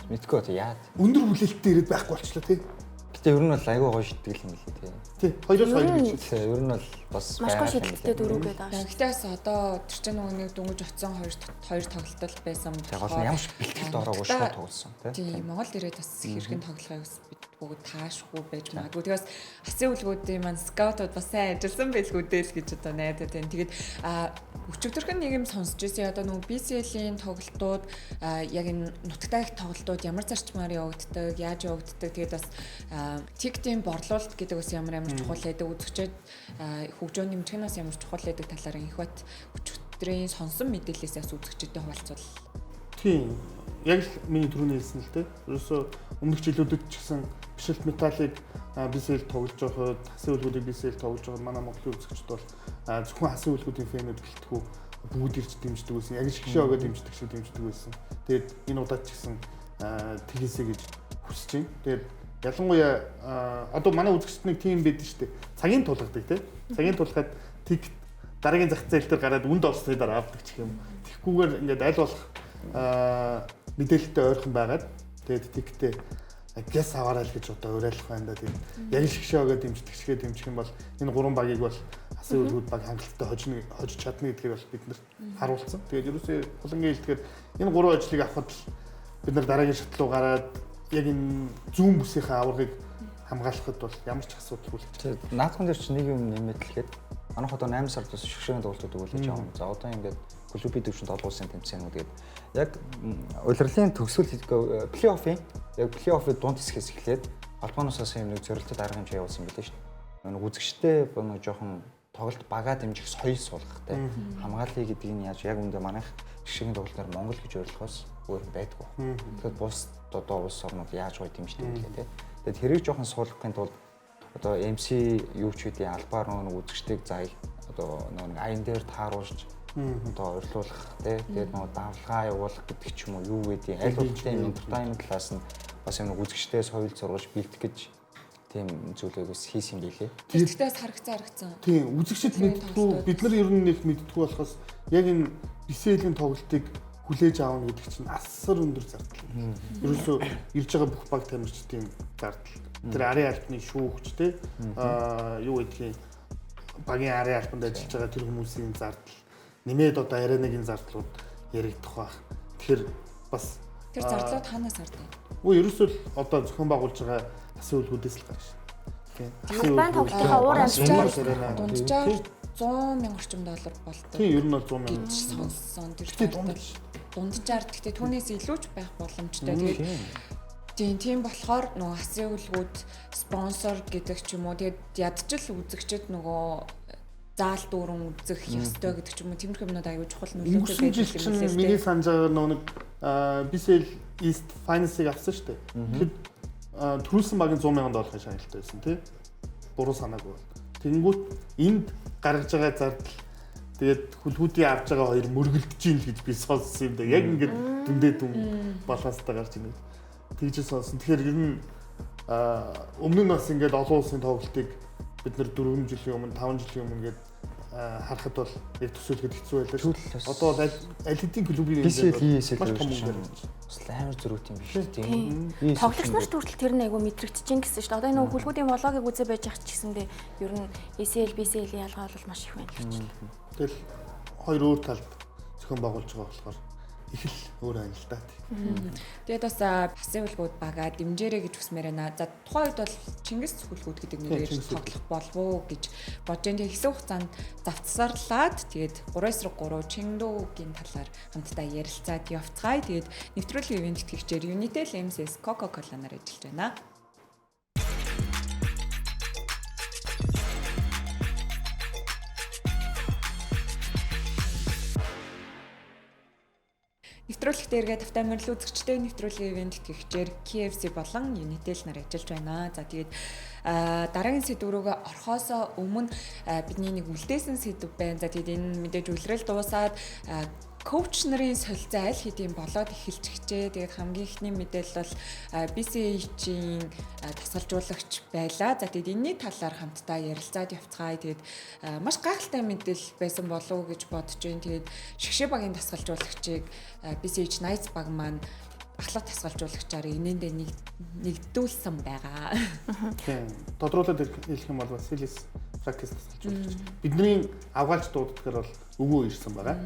мэдгүй одоо яад. Өндөр хүлээлттэй ирээд байхгүй болчлоо тий. Гэтэ ер нь бол айгүй гоё шийтгэл юм билий тий. Тий. 2-2 гэж. Тий, ер нь бол бас маш гоё шийдэлтэй дөрөв гэдэг байгаа шүү. Гэтэ бас одоо тэр чинь нөгөө нэг дөнгөж очсон хоёр тоглолт байсан болохоор гол нь ямар ч бэлтгэлд ороогүй шууд тоглосон тий. Тийм, Монгол ирээд бас хэрхэн тоглохыг бас бид бүгд таашгүй байж магадгүй. Тэгээс хасын үлгүүдийн маань скаутууд бас сайн ажилласан байлгүй дээ л гэж одоо найдаад байна. Тэгээд өчигдөрхөн нэг юм сонсч ирсэн. Одоо нөгөө BCL-ийн тоглолтууд яг энэ нутагтай их тоглолтууд ямар зарчмаар явагддаг, яаж явагддаг. Тэгээд бас тикетийн борлуулалт гэдэг бас ямар ямар чухал байдаг. Үзэгчид хөгжөө нэмжих нь бас ямар чухал байдаг талаар инх бат өчигдрийн сонсон мэдээлэлээс бас үзэгчдэд хуваалцвал. Тийм. Яг л миний түрүүний хэлсэн л дээ. Ерөөсөө өмнөх жилүүдэд ч гэсэн бишэлт металлыг BCL тоглож байхад, хасын үлгүүдийг BCL тоглож байхад манай Монголын үзэгчд бол зөвхөн хасын үлгүүдийн фэнүүд гэлтгүү бүгд ирж дэмждэг байсан. Яг шгшээ огоо дэмждэг шиг дэмждэг байсан. Тэгээд энэ удаад ч гэсэн тэгээсэй гэж хүсэж байна. Тэгээд ялангуяа одоо манай үзэгчд нэг тим байдаг шүү дээ. Цагийн тулгадаг тий. Цагийн тулгаад тикет дараагийн зах зээл дээр гараад үнд олсны дараа авдаг ч юм. Тэгхгүйгээр ингээд аль болох мэдээлэлтэй ойрхон байгаад тэгээд тикетээ гяс аваарай л гэж одоо уриалах байна да. Тэгээд яг шгшээ огоо дэмждэг шигээ дэмжих юм бол энэ гурван багийг бол хасын үлгүүд баг хангалттай хожиж чадна гэдгийг бол бид нар харуулсан. Тэгээд ерөөсөө булангийн хэлдгээр энэ гурван ажлыг авахад л бид нар дараагийн шат руу гараад яг энэ зүүн бүсийнхээ аваргыг хамгаалахад бол ямар ч асуудалгүй л гэж. Наадхан дээр чинь нэг юм нэмээд хэлэхэд манайх одоо 8 сард бас шгшээний тоглолтууд өгүүлж байгаа юм. За одоо ингээд клубын төвшөнд олон улсын тэмцээнүүд гээд яг улирлын төгсгөл плей-оффын яг плей-оффын дунд хэсгээс эхлээд холбооноос юм нэг зорилттой арга хэмжээ явуулсан билээ шүү дээ. Нэг үзэгчтэй нэг жоохон тоглолт багаа дэмжих соёл суулгахтай. Хамгаалъя гэдгийг нь яаж яг үндэ манайх шгшээний тоглолтоор Монгол гэж ойлгохоос өөр байдгүй. Тэгэхээр бус одоо улс орнууд яаж гоё дэмждэг вэ те. Тэгээд тэрийг жоохон суулгахын тулд одоо MC юу ч үгүй албаар нэг үзэгчдийг заяа одоо нэг аян дээр тааруулж одоо ойрлуулах тий тэгээд нөгөө давлгаа явуулах гэдэг ч юм уу юу гэдэг аль болох тийм entertainment талаас нь Бас юм үзэгчтэй соёл сургаж бэлтгэж гэж тийм зүйлийг бас хийсэн юм билээ. Тэгтээ бас харагцсан. Тийм, үзэгчд мэддэггүй, бид нар ер нь нэг мэддэггүй болохоос яг энэ BCL-ийн тоглолтыг хүлээж аавна гэдэг чинь асар өндөр зардал. Ерөөсөө ирж байгаа бүх баг тамирчдын зардал. Тэр арын албаны шүүгч те юу гэдгийг багийн арын албанд ажиллаж байгаа тэр хүмүүсийн зардал нэмээд одоо аренагийн зардлууд яригдах байх. Тэгэхээр бас тэр зардлууд хаанаас гардаг? Үгүй ерөөсөө л одоо зохион байгуулж байгаа асын үлгүүдээс л гарна шин. Тийм. Албан тоглолтынхаа уур амьсгал дунджаар 100 мянга орчим доллар болдог. Тийм, ер нь бол 100 мянга гэж сонссон. Тэр дунджаар гэхдээ түүнээс илүү ч байх боломжтой. Тэгээд тийм болохоор нөгөө асын үлгүүд спонсор гэдэг ч юм уу тэгээд ядчил үзэгчд нөгөө заал дүүрэн үзэх ёстой гэдэг ч юм уу тиймэрхүү юмнууд аюул чухал нөлөөтэй байдаг юм лээ. Миний санаж байгаа нөгөө нэг BCL East Finance-ыг авсан шүү дээ. Тэгэхээр төрүүлсэн багийн 100 мянган долларын шагналтай байсан тий. Буруу санаагүй бол. Тэнгүүт энд гаргаж байгаа зардал тэгээд хүлгүүдийн авч байгаа хоёр мөргөлдөж ийн л гэж би сонссон юм да. Яг ингээд дүндээ дүн баланстай гарч ирнэ. Тэгж сонсон. Тэгэхээр ер нь өмнө нь бас ингээд олон улсын тоглолтыг бид нар 4 жилийн өмнө 5 жилийн өмнө ингээд харахад бол яг төсөөлөхөд хэцүү байлаа шүү. Одоо бол аль хэдийн клубын BCL ESL бас амар зөрүүт юм биш тийм. Тоглогч нарт хүртэл тэр нь айгүй мэдрэгдэж гин гэсэн шүү дээ. Одоо энэ хүлгүүдийн влогийг үзээ байж ах ч гэсэндээ ер нь ESL BCL-ийн ялгаа бол маш их байна л гэж. Тэгэл хоёр өөр талд зохион байгуулж байгаа болохоор их л өөр байна л да. Тэгээд бас хасын хүлгүүд бага дэмжээрэй гэж хүсмээр байна. За тухайн үед бол Чингис хүлгүүд гэдэг нэрээр тоглох болов уу гэж бодож байна. Тэгээд хэсэг хугацаанд завтсарлаад тэгээд 3-3 Чиндүүгийн талаар хамтдаа ярилцаад явцгаая. Тэгээд нэвтрүүлгийн ивент тэтгэгчээр Unitel MCS Coca-Cola нар ажиллаж байна. Нэвтрүүлэгтээ эргээд тавтай морил үзэгчтэй нэвтрүүлгийн ивент тэтгэгчээр KFC болон Unitel нар ажиллаж байна. За тэгээд дараагийн сэдв рүүгээ орохоосоо өмнө бидний нэг үлдээсэн сэдв байна. За тэгээд энэ мэдээж үлрэл дуусаад коуч нарын солилцоо аль хэдийн болоод эхэлж гэжээ. Тэгээд хамгийн эхний мэдээлэл бол BCH-ийн тасгалжуулагч байлаа. За тэгээд энэний талаар хамтдаа ярилцаад явцгаая. Тэгээд маш гайхалтай мэдээлэл байсан болов уу гэж бодож байна. Тэгээд шгшээ багийн тасгалжуулагчийг BCH Knights баг маань ахлах тасгалжуулагчаар энэндээ нэгдүүлсэн байгаа. Тийм. Тодруулаад хэлэх юм бол Василис Фракис тасгалжуулагч. Бидний авгаалж дууддгаар бол өвөө ирсэн байгаа.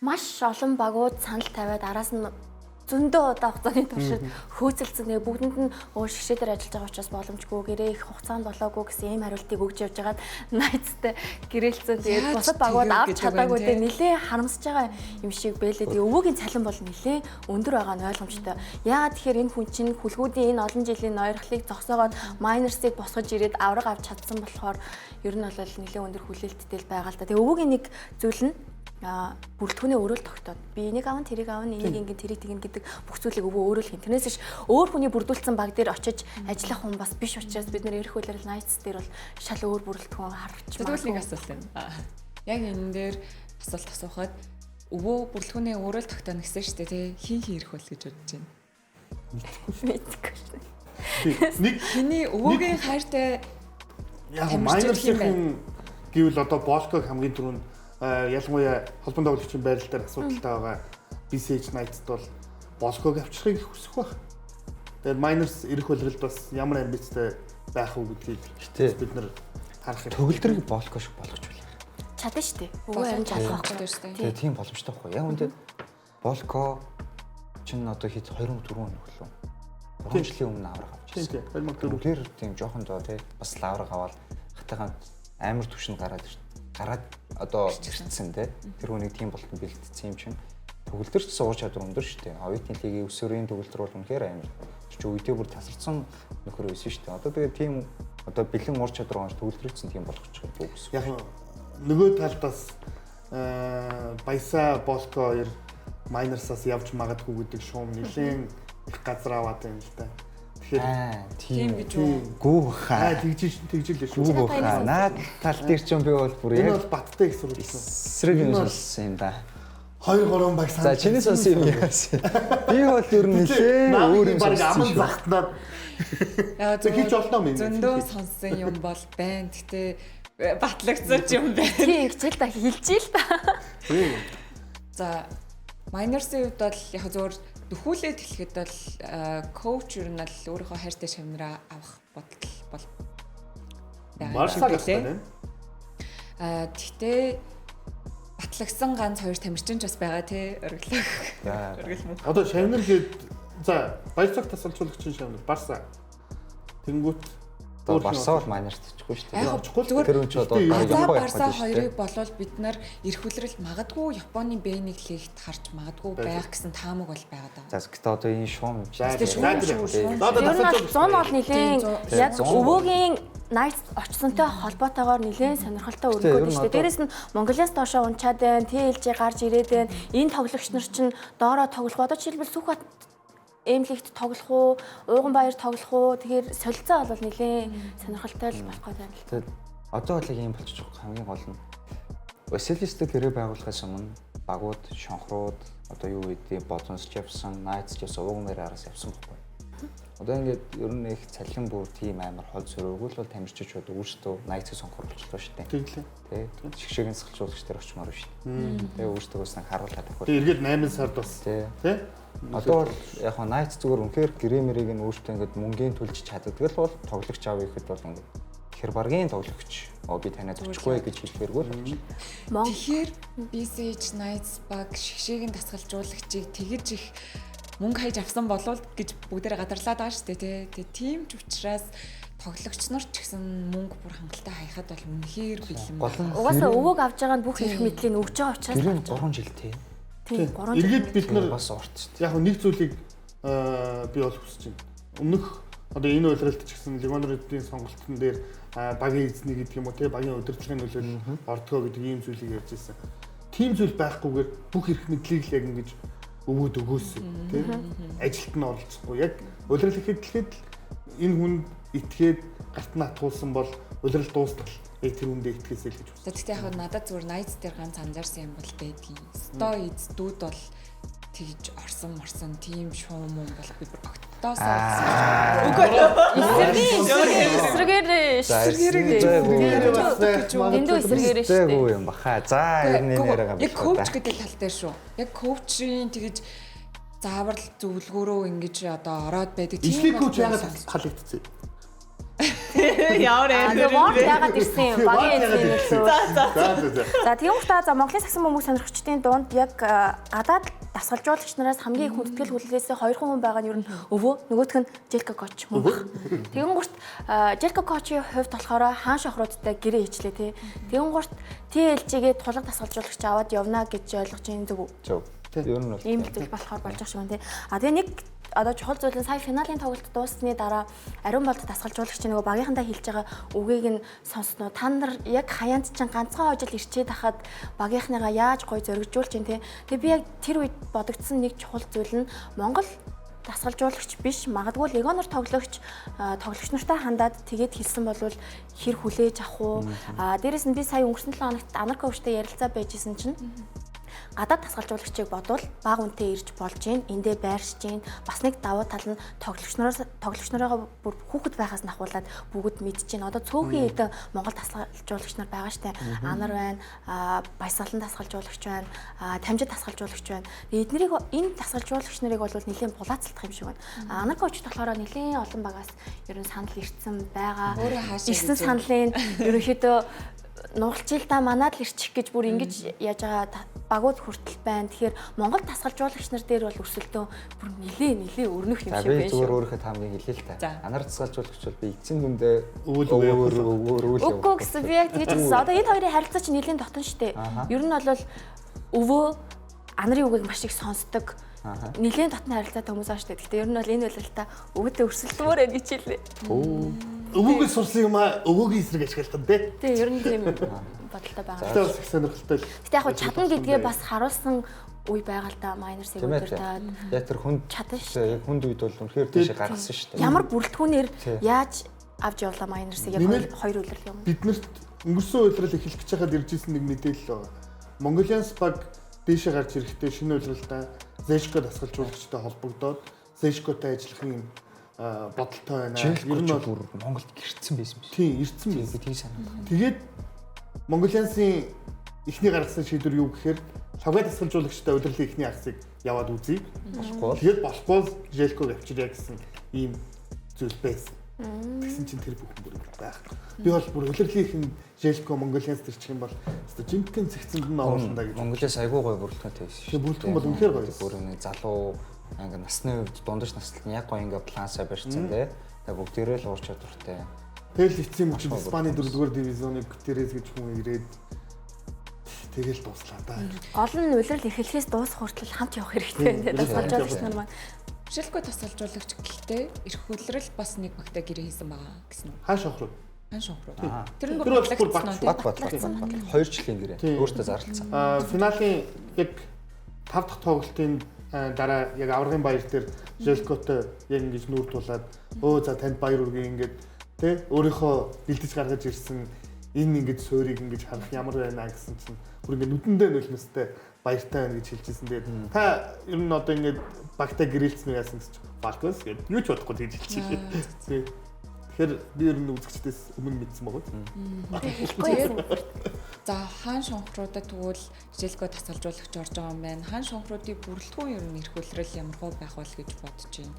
Маш олон багууд санал тавиад араас нь зөндөө удаа хугацааны туршид хөөцөлдсөн. Тэгээ бүгдэнд нь шгшээ дээр ажиллаж байгаа учраас боломжгүй, гэрээ их хугацаанд болоогүй гэсэн ийм хариултыг өгч явж байгаад Knights-тай гэрээлцэн. Тэгээд бусад багууд авч чадаагүй дээ нэлээ харамсаж байгаа юм шиг бэлээ. Тэгээ өвөөгийн цалин бол нэлээ өндөр байгаа нь ойлгомжтой. Яагаад тэгэхээр энэ хүн чинь хүлгүүдийн энэ олон жилийн ноёрхлыг зогсоогоод Miners-ыг босгож ирээд авраг авч чадсан болохоор ер нь бол нэлээ өндөр хүлээлттэй л байгаа л да. Тэгээ өвөөгийн нэг зүйл нь бүрэлдэхүүнээ өөрөө л тогтоод би энийг аавн тэрийг аавн энийг ингэн тэрийг тэгнэ гэдэг бүх зүйлийг өвөө өөрөө л хийн. Тэрнээс ш өөр хүний бүрдүүлсэн баг дээр очиж ажиллах хүн бас биш учраас бид нэр эрх үлрэл Knights дээр бол шал өөр бүрэлдэхүүн харж байна. Тэгвэл нэг асуулт юм. Яг энэ дээр асуулт асуухад өвөө бүрэлдэхүүнээ өөрөө л тогтооно гэсэн шүү дээ тий. Хин хин ирэх бол гэж бодож байна. Мэдхгүй шүү. Нэг хиний өвөөгийн хайртай яг Miners-ийн гэвэл одоо Болког хамгийн түрүүнд ялангуяа холбоон тоглогчийн байрал дээр асуудалтай байгаа BCH Knights-д бол Болког авчрахыг хүсэх байх. Тэгээд Miners ирэх улиралд бас ямар амбицтай байх уу гэдгийг бид нар харах хэрэгтэй. Төгөлдрийг Болко шиг болгож байлаа. Чадна шүү дээ. Өвөө харин чадах байхгүй шүү дээ. Тэгээ тийм боломжтой байхгүй. Яг үндэ Болко чинь одоо хэд 24 он өглөө. 3 жилийн өмнө авраг авч ирсэн. Тийм 2004. Тэр тийм жоохон доо тий бас лавраг аваад хатайгаан амар түвшинд гараад одоо ирсэн тий. Тэр хүнийг тийм болтон бэлтцсэн юм чинь төгөлдөр ч уур чадвар өндөр шүү дээ. Оюутны лигийн өсвөрийн төгөлдөр бол үнэхээр амар. Тэр чинь үедээ бүр тасарсан нөхөр байсан шүү дээ. Одоо тэгээд тийм одоо бэлэн уур чадвар онж төгөлдрөгдсөн тийм болгочих юм гэсэн. Яг нөгөө талд бас Баяса Болко хоёр Miners-аас явж магадгүй гэдэг шуум нэлээд их газар аваад байна л да. Тэгэхээр тийм гэж үү? Гүү хаа. Тэгж л шүү. Гүү хаа. Наад тал дээр ч юм би бол бүр яг энэ бол баттай их сурвалжсан. Эсрэг юм сонссон юм да. 2 3 баг санал. За чиний сонсон юм яасан. Би бол ер нь нэлээ өөр юм баг аман захтнаад. Яа зөв хийж болно юм. Зөндөө сонссон юм бол байна. Гэтэ батлагдсан ч юм байна. Тийм хичээл та хэлчихээ л та. Тийм. За Miners-ийн хувьд бол яг зөвөр дөхүүлээд хэлэхэд бол коуч ер нь л өөрийнхөө хайртай шавнараа авах бодол бол байгаа юм билээ. Тэгтээ батлагдсан ганц хоёр тамирчин ч бас байгаа тий оргилох. Оргил мөн. Одоо шавнар гээд за Баярцог тасалжуулагчийн шавнар Барса. Тэнгүүт Барса бол майнерт очихгүй шүү дээ. Очихгүй зүгээр тэр үн ч одоо Япон Барса хоёрыг болвол бид нар эрх үлрэлт магадгүй Японы B1 лигт харж магадгүй байх гэсэн таамаг бол байгаа даа. За гэхдээ одоо энэ шуум юм чинь. Одоо 100 бол нэлээд яг өвөөгийн Knights очсонтой холбоотойгоор нэлээд сонирхолтой өргөд шүү дээ. Дээрээс нь Монголиас доошоо унчаад байна, TLG гарч ирээд байна. Энэ тоглогч нар чинь доороо тоглох. Одоо жишээлбэл Сүхбат Эмлэгт тоглох уу, Ууганбаяр тоглох уу? Тэгэхээр солилцоо бол нэлээд сонирхолтой л болох гээд байна л. Тэгээд одоо бол яг юм болчих хамгийн гол нь Василистэй гэрээ байгуулахаас өмнө багууд, шонхрууд одоо юу гэдэг Бодонс явсан, Knights явсан, Ууганбаяр араас явсан байхгүй. Одоо ингээд ер нь их цалин бүр тийм амар хол зөрөөгүй л бол тамирчид өөрсдөө Knights-ийг сонгох болчихлоо шүү дээ. Тийм лээ. Тэ. Шигшээгийн засгалжуулагч дээр очимоор шүү дээ. Тэгээ өөрсдөө бас нэг харуулаад авах. Тэгээ эргээд 8 сард бас тий. Одоо бол яг хаа Knights зүгээр үнэхээр грэмерийг нь өөртөө ингээд мөнгөний төлж чаддаг л бол тоглогч авъя гэхэд бол ингээд хэр баргийн тоглогч би танад очихгүй гэж хэлэхэргүй л болчих. Тэгэхээр BCH Knights баг шигшээгийн дасгалжуулагчийг тэгэж их мөнгө хайж авсан болов гэж бүгдээрээ гадарлаад байгаа шүү дээ тий. Тийм ч учраас тоглогч нар ч гэсэн мөнгө бүр хангалттай хаяхад бол үнэхээр бэлэн байна. Угаасаа өвөөг авж байгаа нь бүх эрх мэдлийг өгж байгаа учраас 3 жил тий. Тийм 3 жил. Эргээд бид нар бас урт шүү дээ. Яг нэг зүйлийг би бол хүсэж байна. Өмнөх одоо энэ улиралд ч гэсэн Легонруудын сонголтын дээр багийн эзний гэдэг юм уу тий багийн удирдлагын нөлөөлөл ордгоо гэдэг ийм зүйлийг ярьж ирсэн. Тийм зүйл байхгүйгээр бүх эрх мэдлийг л яг ингэж өвөөд өгөөсөн тий ажилд нь оролцохгүй. Яг улирал ихэд энэ хүн итгээд гарт нь атгуулсан бол улирал дуустал яг тэр хүндээ итгэсэй л гэж бодсон. Гэхдээ яг надад зүгээр Knights дээр ганц анзаарсан юм бол байдгийн. Сто эздүүд бол тэгж орсон морсон тийм шуум юм бол би бүр огтоосоо үгүй эсрэгээр эсрэгээр дэндүү эсрэгээр шүү дээ. Юм баха. За ер нь нэрээ яг коуч гэдэг тал дээр шүү. Яг коучийн тэгж заавар зөвлөгөөрөө ингэж одоо ороод байдаг тийм коуч яагаад халагдчихсан? Ямар ээ. Ward яагаад ирсэн юм? Багийн эзний нөлөө. За. За тэгвэл та за Монголын сагсан бөмбөг сонирхчдын дунд яг гадаад дасгалжуулагч нараас хамгийн их хүндэтгэл хүлээсэн хоёр хүн байгаа нь ер нь өвөө, нөгөөх нь Желко коуч мөн баг. Тэгэнгүүт Желко коучийн хувьд болохоор хаан шохруудтай гэрээ хийчлээ тий. Тэгэнгүүт TLG-гээ тулга дасгалжуулагч аваад явна гэж ойлгож байна зөв үү? Зөв. Ер нь бол ийм л зүйл болохоор болж байгаа шиг байна тий. А тэгээ нэг одоо чухал зүйл нь сая финалийн тоглолт дууссаны дараа ариун болд дасгалжуулагч нөгөө багийнхандаа хэлж байгаа үгийг нь сонсноо. Та нар яг хаяанд чинь ганцхан хожил ирчээд хахад багийнхныгаа яаж гоё зоригжуулж чинь те. Тэгээ би яг тэр үед бодогдсон нэг чухал зүйл нь Монгол дасгалжуулагч биш магадгүй легонор тоглогч тоглогч нартай хандаад тэгээд хэлсэн бол хэр хүлээж авах уу? А дээрэс нь би сая өнгөрсөн 7 хоногт Анар коучтай ярилцаа байжсэн чинь гадаад дасгалжуулагчийг бодвол баг үнэтэй ирж болж гин, эндээ байршиж гин. Бас нэг давуу тал нь тоглогч нарыгаа бүр хүүхэд байхаас нь ахуулаад бүгд мэдж гин. Одоо цөөхөн хэдэн Монгол дасгалжуулагч нар байгаа штэ. Анар байна, Баясгалан дасгалжуулагч байна, Тамжид дасгалжуулагч байна. Эднэрийг энэ дасгалжуулагч нарыг бол нэлээд булаацалдах юм шиг байна. Анар коуч болохоор нэлээд олон багаас ер нь санал ирсэн байгаа. Ирсэн саналын ерөнхийдөө нугалчил та манад л ирчих гэж бүр ингэж яаж байгаа багууд хүртэл байна. Тэгэхээр Монгол дасгалжуулагч нар дээр бол өрсөлдөөн бүр нилээ өрнөх юм шиг байна. Би зүгээр өөрийнхөө таамгийг хэлээ л та. Анар дасгалжуулагч бол би эцсийн дүндээ өвөл Үгүй гэсэн би яг тэгж хэлсэн. Одоо энэ хоёрын харилцаа чинь нилээн дотн штэ. Ер нь бол өвөө анарын үгийг маш их сонсдог. Нилээн дотн харилцаатай хүмүүс аа штэ. Гэхдээ ер нь бол энэ үйлрэлта өвөдөө өрсөлдмөр байх гэж хэлээ. Өвөөгийн сурсан юм аа өвөөгийн эсрэг ашиглах нь тий. Тий, ер нь тийм бодолтой байгаа. Гэтэ бас их сонирхолтой л. Гэтэ яг чадна гэдгээ бас харуулсан үе байгаа л да Miners-ийг өдөртөөд. Яг тэр хүнд чадна шүү. Яг хүнд үед бол үнэхээр тийшээ гаргасан шүү дээ. Ямар бүрэлдэхүүнээр яаж авч явлаа Miners-ийг яг хоёр үйлрэл юм. Биднэрт өнгөрсөн үйлрэл эхлэх гэж хахад ирж исэн нэг мэдээлэл байгаа. Mongolians баг Дээшээ гарч ирэхдээ шинэ улиралдаа Зэшко дасгалжуулагчтай холбогдоод Зэшкотой ажиллах юм бодолтой байна. Ер нь бол бүр Монголд гэрцсэн байсан биш. Тийм, ирсэн байсан. Тийм санагдав. Тэгээд Монголиансын эхний гаргасан шийдвэр юу гэхээр лавга дасгалжуулагчтай улирлын эхний хагасыг яваад үзье. Болохгүй. Тэгээд болохгүй Желког авчирья гэсэн ийм зүйл байсан. Тэгсэн чинь тэр бүхэн бүр байхгүй. Би бол бүр улирлын ихэн Желко Монголианс төрчих юм бол өстой жинхэнэ цэгцэнд нь оруулна да гэж. Монголиас айгүй гоё бүрэлдэхүүнтэй байсан шүү. Тэгээ бүрэлдэхүүн бол үнэхээр гоё. Бүр нэг залуу ингээ насны хувьд дундаж наслт нь яг гоё ингээ балансаа барьсан тий. Тэгээ бүгдээрээ л уур чадвартай. Тэгэл эцсийн мөчид Испани 4-р дивизионы Гутеррес гэж хүн ирээд тэгэл дууслаа да. Гол нь улирал эхлэхээс дуусах хүртэл хамт явах хэрэгтэй. Дасгалжуулагч нар маань. Желко дасгалжуулагч гэлтэй эрх үлрэл бас нэг багтаа гэрээ хийсэн байгаа гэсэн үү? Хаан шонхруу. Хаан шонхруу. Тэр нь бүр батлагдсан уу? Бат. 2 жилийн гэрээ. Өөртөө зарлцсан. Финалийн яг 5 дахь тоглолтын дараа яг аваргын баяр дээр Желкотой яг ингэж нүүр тулаад өө за танд баяр хүргэе ингээд тэ өөрийнхөө бэлдэж гаргаж ирсэн энэ ингэж суурийг ингэж харах ямар байна гэсэн чинь бүр ингэ нүдэндээ нулимстай баяртай байна гэж хэлжсэн. Тэгээд та ер нь одоо ингэж багтаа гэрээлцсэн үү яасан гэсэн чинь Falcons гэдэг юу ч бодохгүй тэгж хэлчихлээ. Тэгэхээр би ер нь үзэгчдээс өмнө мэдсэн байгаа. За хаан шонхруудад тэгвэл Желко дасгалжуулагч орж байгаа юм байна. Хаан шонхруудын бүрэлдэхүүн ер нь эрх үлрэл ямархуу байх бол гэж бодож байна.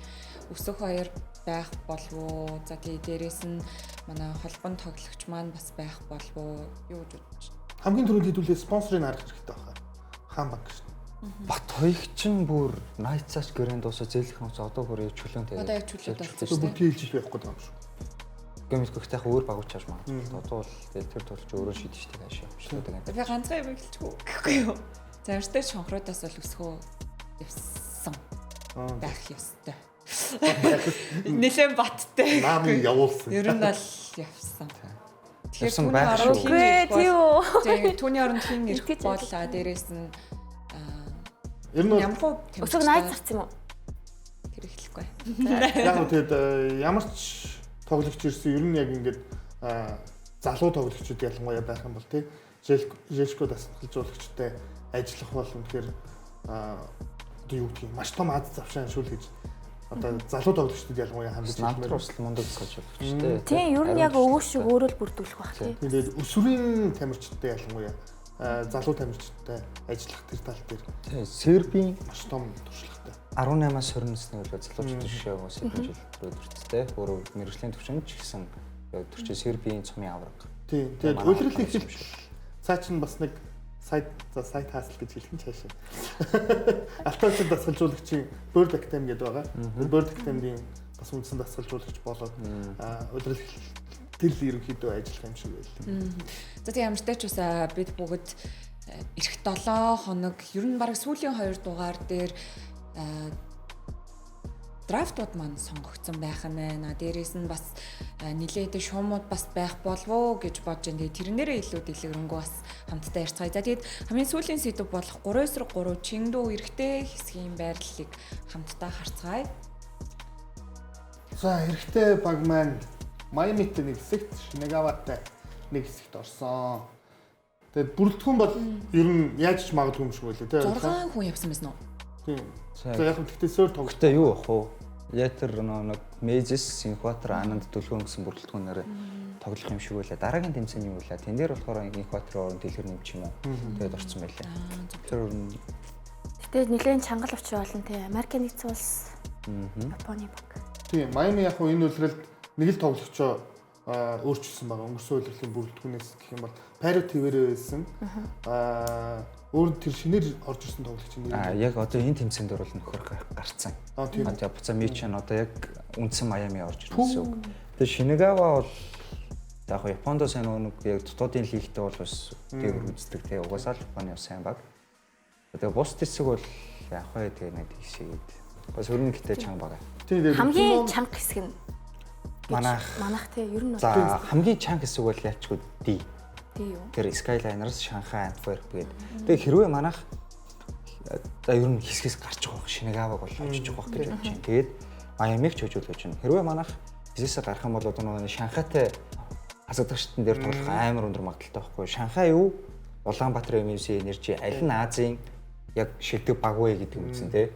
Өсөх хоёр байх болов уу? За тэгээ дээрээс нь манай холбон тоглогч маань бас байх болов уу? Юу гэж бодож байна? Хамгийн түрүүнд хэдүүлээ спонсорыг харах хэрэгтэй байна. Хаан банк шин. Бат хоёрч чинь бүр Найтсаач гэрээнд дуусаа зээлэх хүмүүс одоо бүр чөлөөнтэй. Одоо яг чөлөөд болсон шүү дээ. Бүр тийлж байх гэдэг юм шүү. Гэмэт гөхтэй яг өөр багууч чаж магадгүй. Одоо бол тэр тулч өөрөө шийдэж штэ хаашаа. Шүү дээ. Би ганцхан юм хэлчихв гэхгүй юу. За ямартай шонхруудаас бол өсгөө явсан байх ёстой. Нэлээд баттай. Наам явуулсан. Ер нь бол явсан. Тэгэхээр түүний оронд хин ирэх бол тийм түүний оронд хин ирэх бол дээрээс нь ер нь ямархуу өсөг найз зарц юм уу? Тэр эхлэхгүй. Яг нь тэгэд ямар ч тоглогч ирсэн ер нь яг ингээд залуу тоглогчид ялангуяа байх юм бол тий Желко дасгалжуулагчтай ажиллах бол үнэхээр одоо юу гэдгийг маш том аз завшаан шүүл гэж одоо залуу тоглогчдод ялангуяа хандаж хэлмээр бас мундаг дасгалжуулагч тий. Тийм ер нь яг өвөө шиг өөрөө л бүрдүүлэх бах тий. Тэгээд өсвөрийн тамирчидтай ялангуяа залуу тамирчидтай ажиллах тэр тал дээр. Тий, Сербийн маш том туршлагатай. 18-аас 20 насны үйл залуучууд жишээ хүмүүс хэдэн жил өдөрттэй. Өөрөө мэрэгжлийн төвшөнд ч гэсэн төрчөө Сербийн цомын авраг. Тий, тэгээд улирлын эхэлт цаа чинь бас нэг сайт сайт хаасал гэж хэлэх нь цаашаа. Алтан дасгалжуулагчийн Bird Academy гэдэг байгаа. Bird Academy-ийн бас үндсэн дасгалжуулагч болоод улирал тэл ерөнхийдөө ажиллах юм шиг байлаа. За тийм ямартай ч бас бид бүгд эх 7 хоног ер нь бараг сүүлийн 2 дугаар дээр драфтууд маань сонгогдсон байх нь байна. Дээрээс нь бас нилээдээ шуумууд бас байх болов уу гэж бодож байна. Тэгээ тэрнээрээ илүү дэлгэрэнгүй бас хамтдаа ярьцгаая. За тэгээд хамгийн сүүлийн сэдв болох 3-3 Чингдүү эрэгтэй хэсгийн байрлалыг хамтдаа харцгаая. За эрэгтэй баг маань Майамитэй нэг хэсэгт, Шинагаватай нэг хэсэгт орсон. Тэгээд бүрэлдэхүүн бол ер нь яаж ч магадгүй юм шиг байлаа тий. 6 хүн явсан байсан уу? Тийм. За яг нь тэгтээ суур тоглолттой юу ах вэ? Ятер нэг Мезис, Инхватер, Ананд Дүлгөөн гэсэн бүрэлдэхүүнээр тоглох юм шиг байлаа. Дараагийн тэмцээн юу вэ? Тэн дээр болохоор Инхватерын оронд дэлгэр нэмч юм уу? Тэгээд орсон байлаа. Тэр Тэгтээ нэлээд чанга учир болно тий. Америкийн нэгдсэн улс, Японы баг. Тийм, Майами яг хуу энэ улиралд нэг л тоглогчоо өөрчилсөн байгаа. Өнгөрсөн улирлын бүрэлдэхүүнээс гэх юм бол Пайро Тиверэ байсан. Өөр тэр шинээр орж ирсэн тоглогч нэр. Яг одоо энэ тэмцээнд дээр бол нөхөр гарцсан. Тийм. Тэгээ буцаа Мичэн одоо яг үндсэн Майами орж ирсэн гэсэн үг. Тэгээ Шинагава бол яг хоо Японд сайн нэг яг дотоодын лигтээ бол бас дээгүр үздэг тий. Угаасаа л Японы бас сайн баг. Тэгээ бус хэсэг бол яг хоо тэгээ нэг тийшээд. Бас өрнө гэтээ чанга баг. Хамгийн чанга хэсэг нь Манайх тий ер нь за хамгийн чанга хэсэг бол ялчгүй D. D юу? Тэр Skyliners, Shanghai, Antwerp гээд. Тэгээ хэрвээ манайх за ер нь хэсгээс гарч байгаа Шинагаваг бол очиж байгаа гэж бодож байна. Тэгээд Майамиг ч хожуулж байна. Хэрвээ манайх хэсгээс гарах юм бол одоо нөгөө Шанхайтай хасагдагчтан дээр тоглох амар өндөр магадлалтай байхгүй. Шанхай юу? Улаанбаатар MFC Energy аль нь Азийн яг шилдэг баг вэ гэдэг үзэн тий.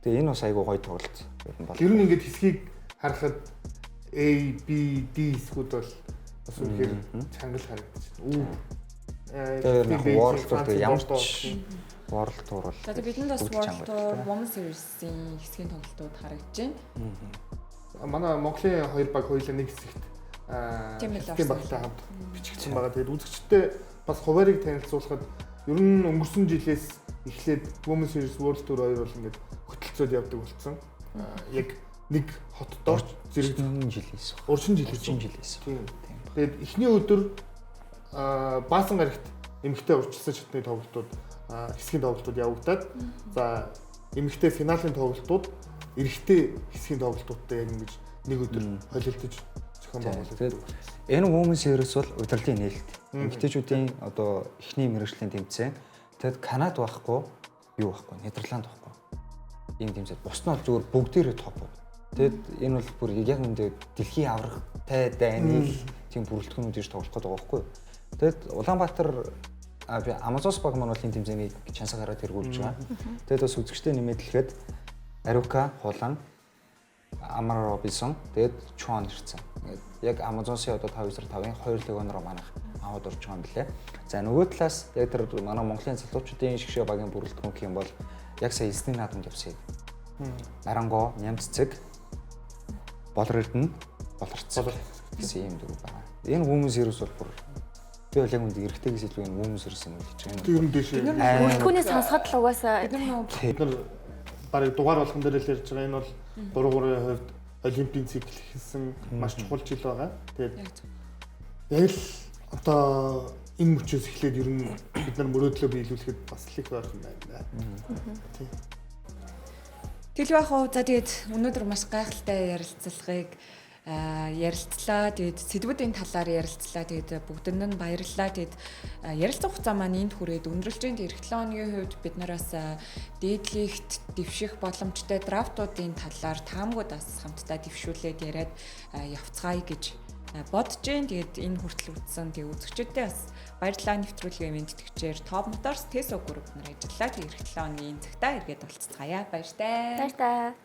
Тэгээ энэ бас айгүй гоё тоглолт бол. Тэр нь ингээд хэсгийг харахад A, B, D хэсгүүд бол бас үнэхээр чанга харагдаж байна. Тэгээ World Tour тэгээ ямар ч World Tour бол. За бидэнд бас World Tour Women Series-ийн хэсгийн тоглолтууд харагдаж байна. Манай Монголын хоёр баг хоёулаа нэг хэсэгт тийм багтай хамт бичигдсэн байгаа. Тэгээд үзэгчдэд бас хуваарийг танилцуулахад ер нь өнгөрсөн жилээс эхлээд Women Series World Tour хоёр бол ингээд хөтөлцөөд явдаг болсон. Яг нэг хотдоо зэрэг жилээс. Урчин жилээс. Тийм. Тэгээд эхний өдөр Баасан гарагт эмэгтэй урьдчилсан шатны тоглолтууд хэсгийн тоглолтууд явагдаад за эмэгтэй финалийн тоглолтууд эрэгтэй хэсгийн тоглолтуудтай яг ингэж нэг өдөр холилдож зохион байгуулагддаг. Энэ Women Series бол удирдлын нээлт. Эмэгтэйчүүдийн одоо эхний мэргэжлийн тэмцээн. Тэгэд Канад байхгүй, юу байхгүй, Нидерланд байхгүй. Ийм тэмцээн. Бус нь бол зүгээр бүгдээрээ топ. Тэгэд энэ бол бүр яг үндэ дэлхийн аврагтай дайны тийм бүрэлдэхүүнүүд иж тоглох гэдэг байгаа байхгүй юу? Тэгэд Улаанбаатар би Amazon баг маань бол энэ тэмцээнийг чансаа гараад тэргүүлж байгаа. Тэгэд бас үзэгчтэй нэмээд хэлэхэд Арука, Хулан, Амар Робинсон, тэгээд Чуан ирсэн. Ингээд яг Amazon-сын одоо 5-5-ын 2 легион руу манайх аваад орж байгаа юм билэ. За нөгөө талаас яг тэр манай Монголын залуучуудын шгшээ багийн бүрэлдэхүүн гэх юм бол яг сая эзний наадамд явсан юм. Наранго, Нямццэг, Болор Эрдэнэ, Болорцог гэсэн ийм дөрөв байгаа. Энэ Women Series бол бүр би бол яг үнд эрэгтэйгээс илүү энэ Women Series юм гэж байна. Тэр нь дэшээ. Бүрэлдэхүүнээ сонсоход л угаасаа бид нар бараг дугаар болгон дээр л ярьж байгаа. Энэ бол 3-3-ын хувьд олимпийн цикл эхэлсэн маш чухал жил байгаа. Тэгээд яг л одоо энэ мөчөөс эхлээд ер нь бид нар мөрөөдлөө биелүүлэхэд бас л их ойрхон байна. Тийм. Тэгэл байх уу. За тэгээд өнөөдөр маш гайхалтай ярилцлагыг ярилцлаа. Тэгээд сэдвүүдийн талаар ярилцлаа. Тэгээд бүгдэнд нь баярлалаа. Тэгээд ярилцах хугацаа маань энд хүрээд өндөрлөж байна. Эх 7 хоногийн хувьд бид нараас дээдлэгт дэвших боломжтой драфтуудын талаар таамгууд бас хамтдаа дэвшүүлээд яриад явцгаая гэж бодож байна. Тэгээд энэ хүртэл үзсэн. Тэгээд үзэгчдэд бас баярлалаа. Нэвтрүүлгийн мэндтгэгчээр Top Motors Teso Group нар ажиллаа. Тэгээд эх 7 хоногийн цагтаа эргээд уулзцгаая. Баяртай. Баяртай.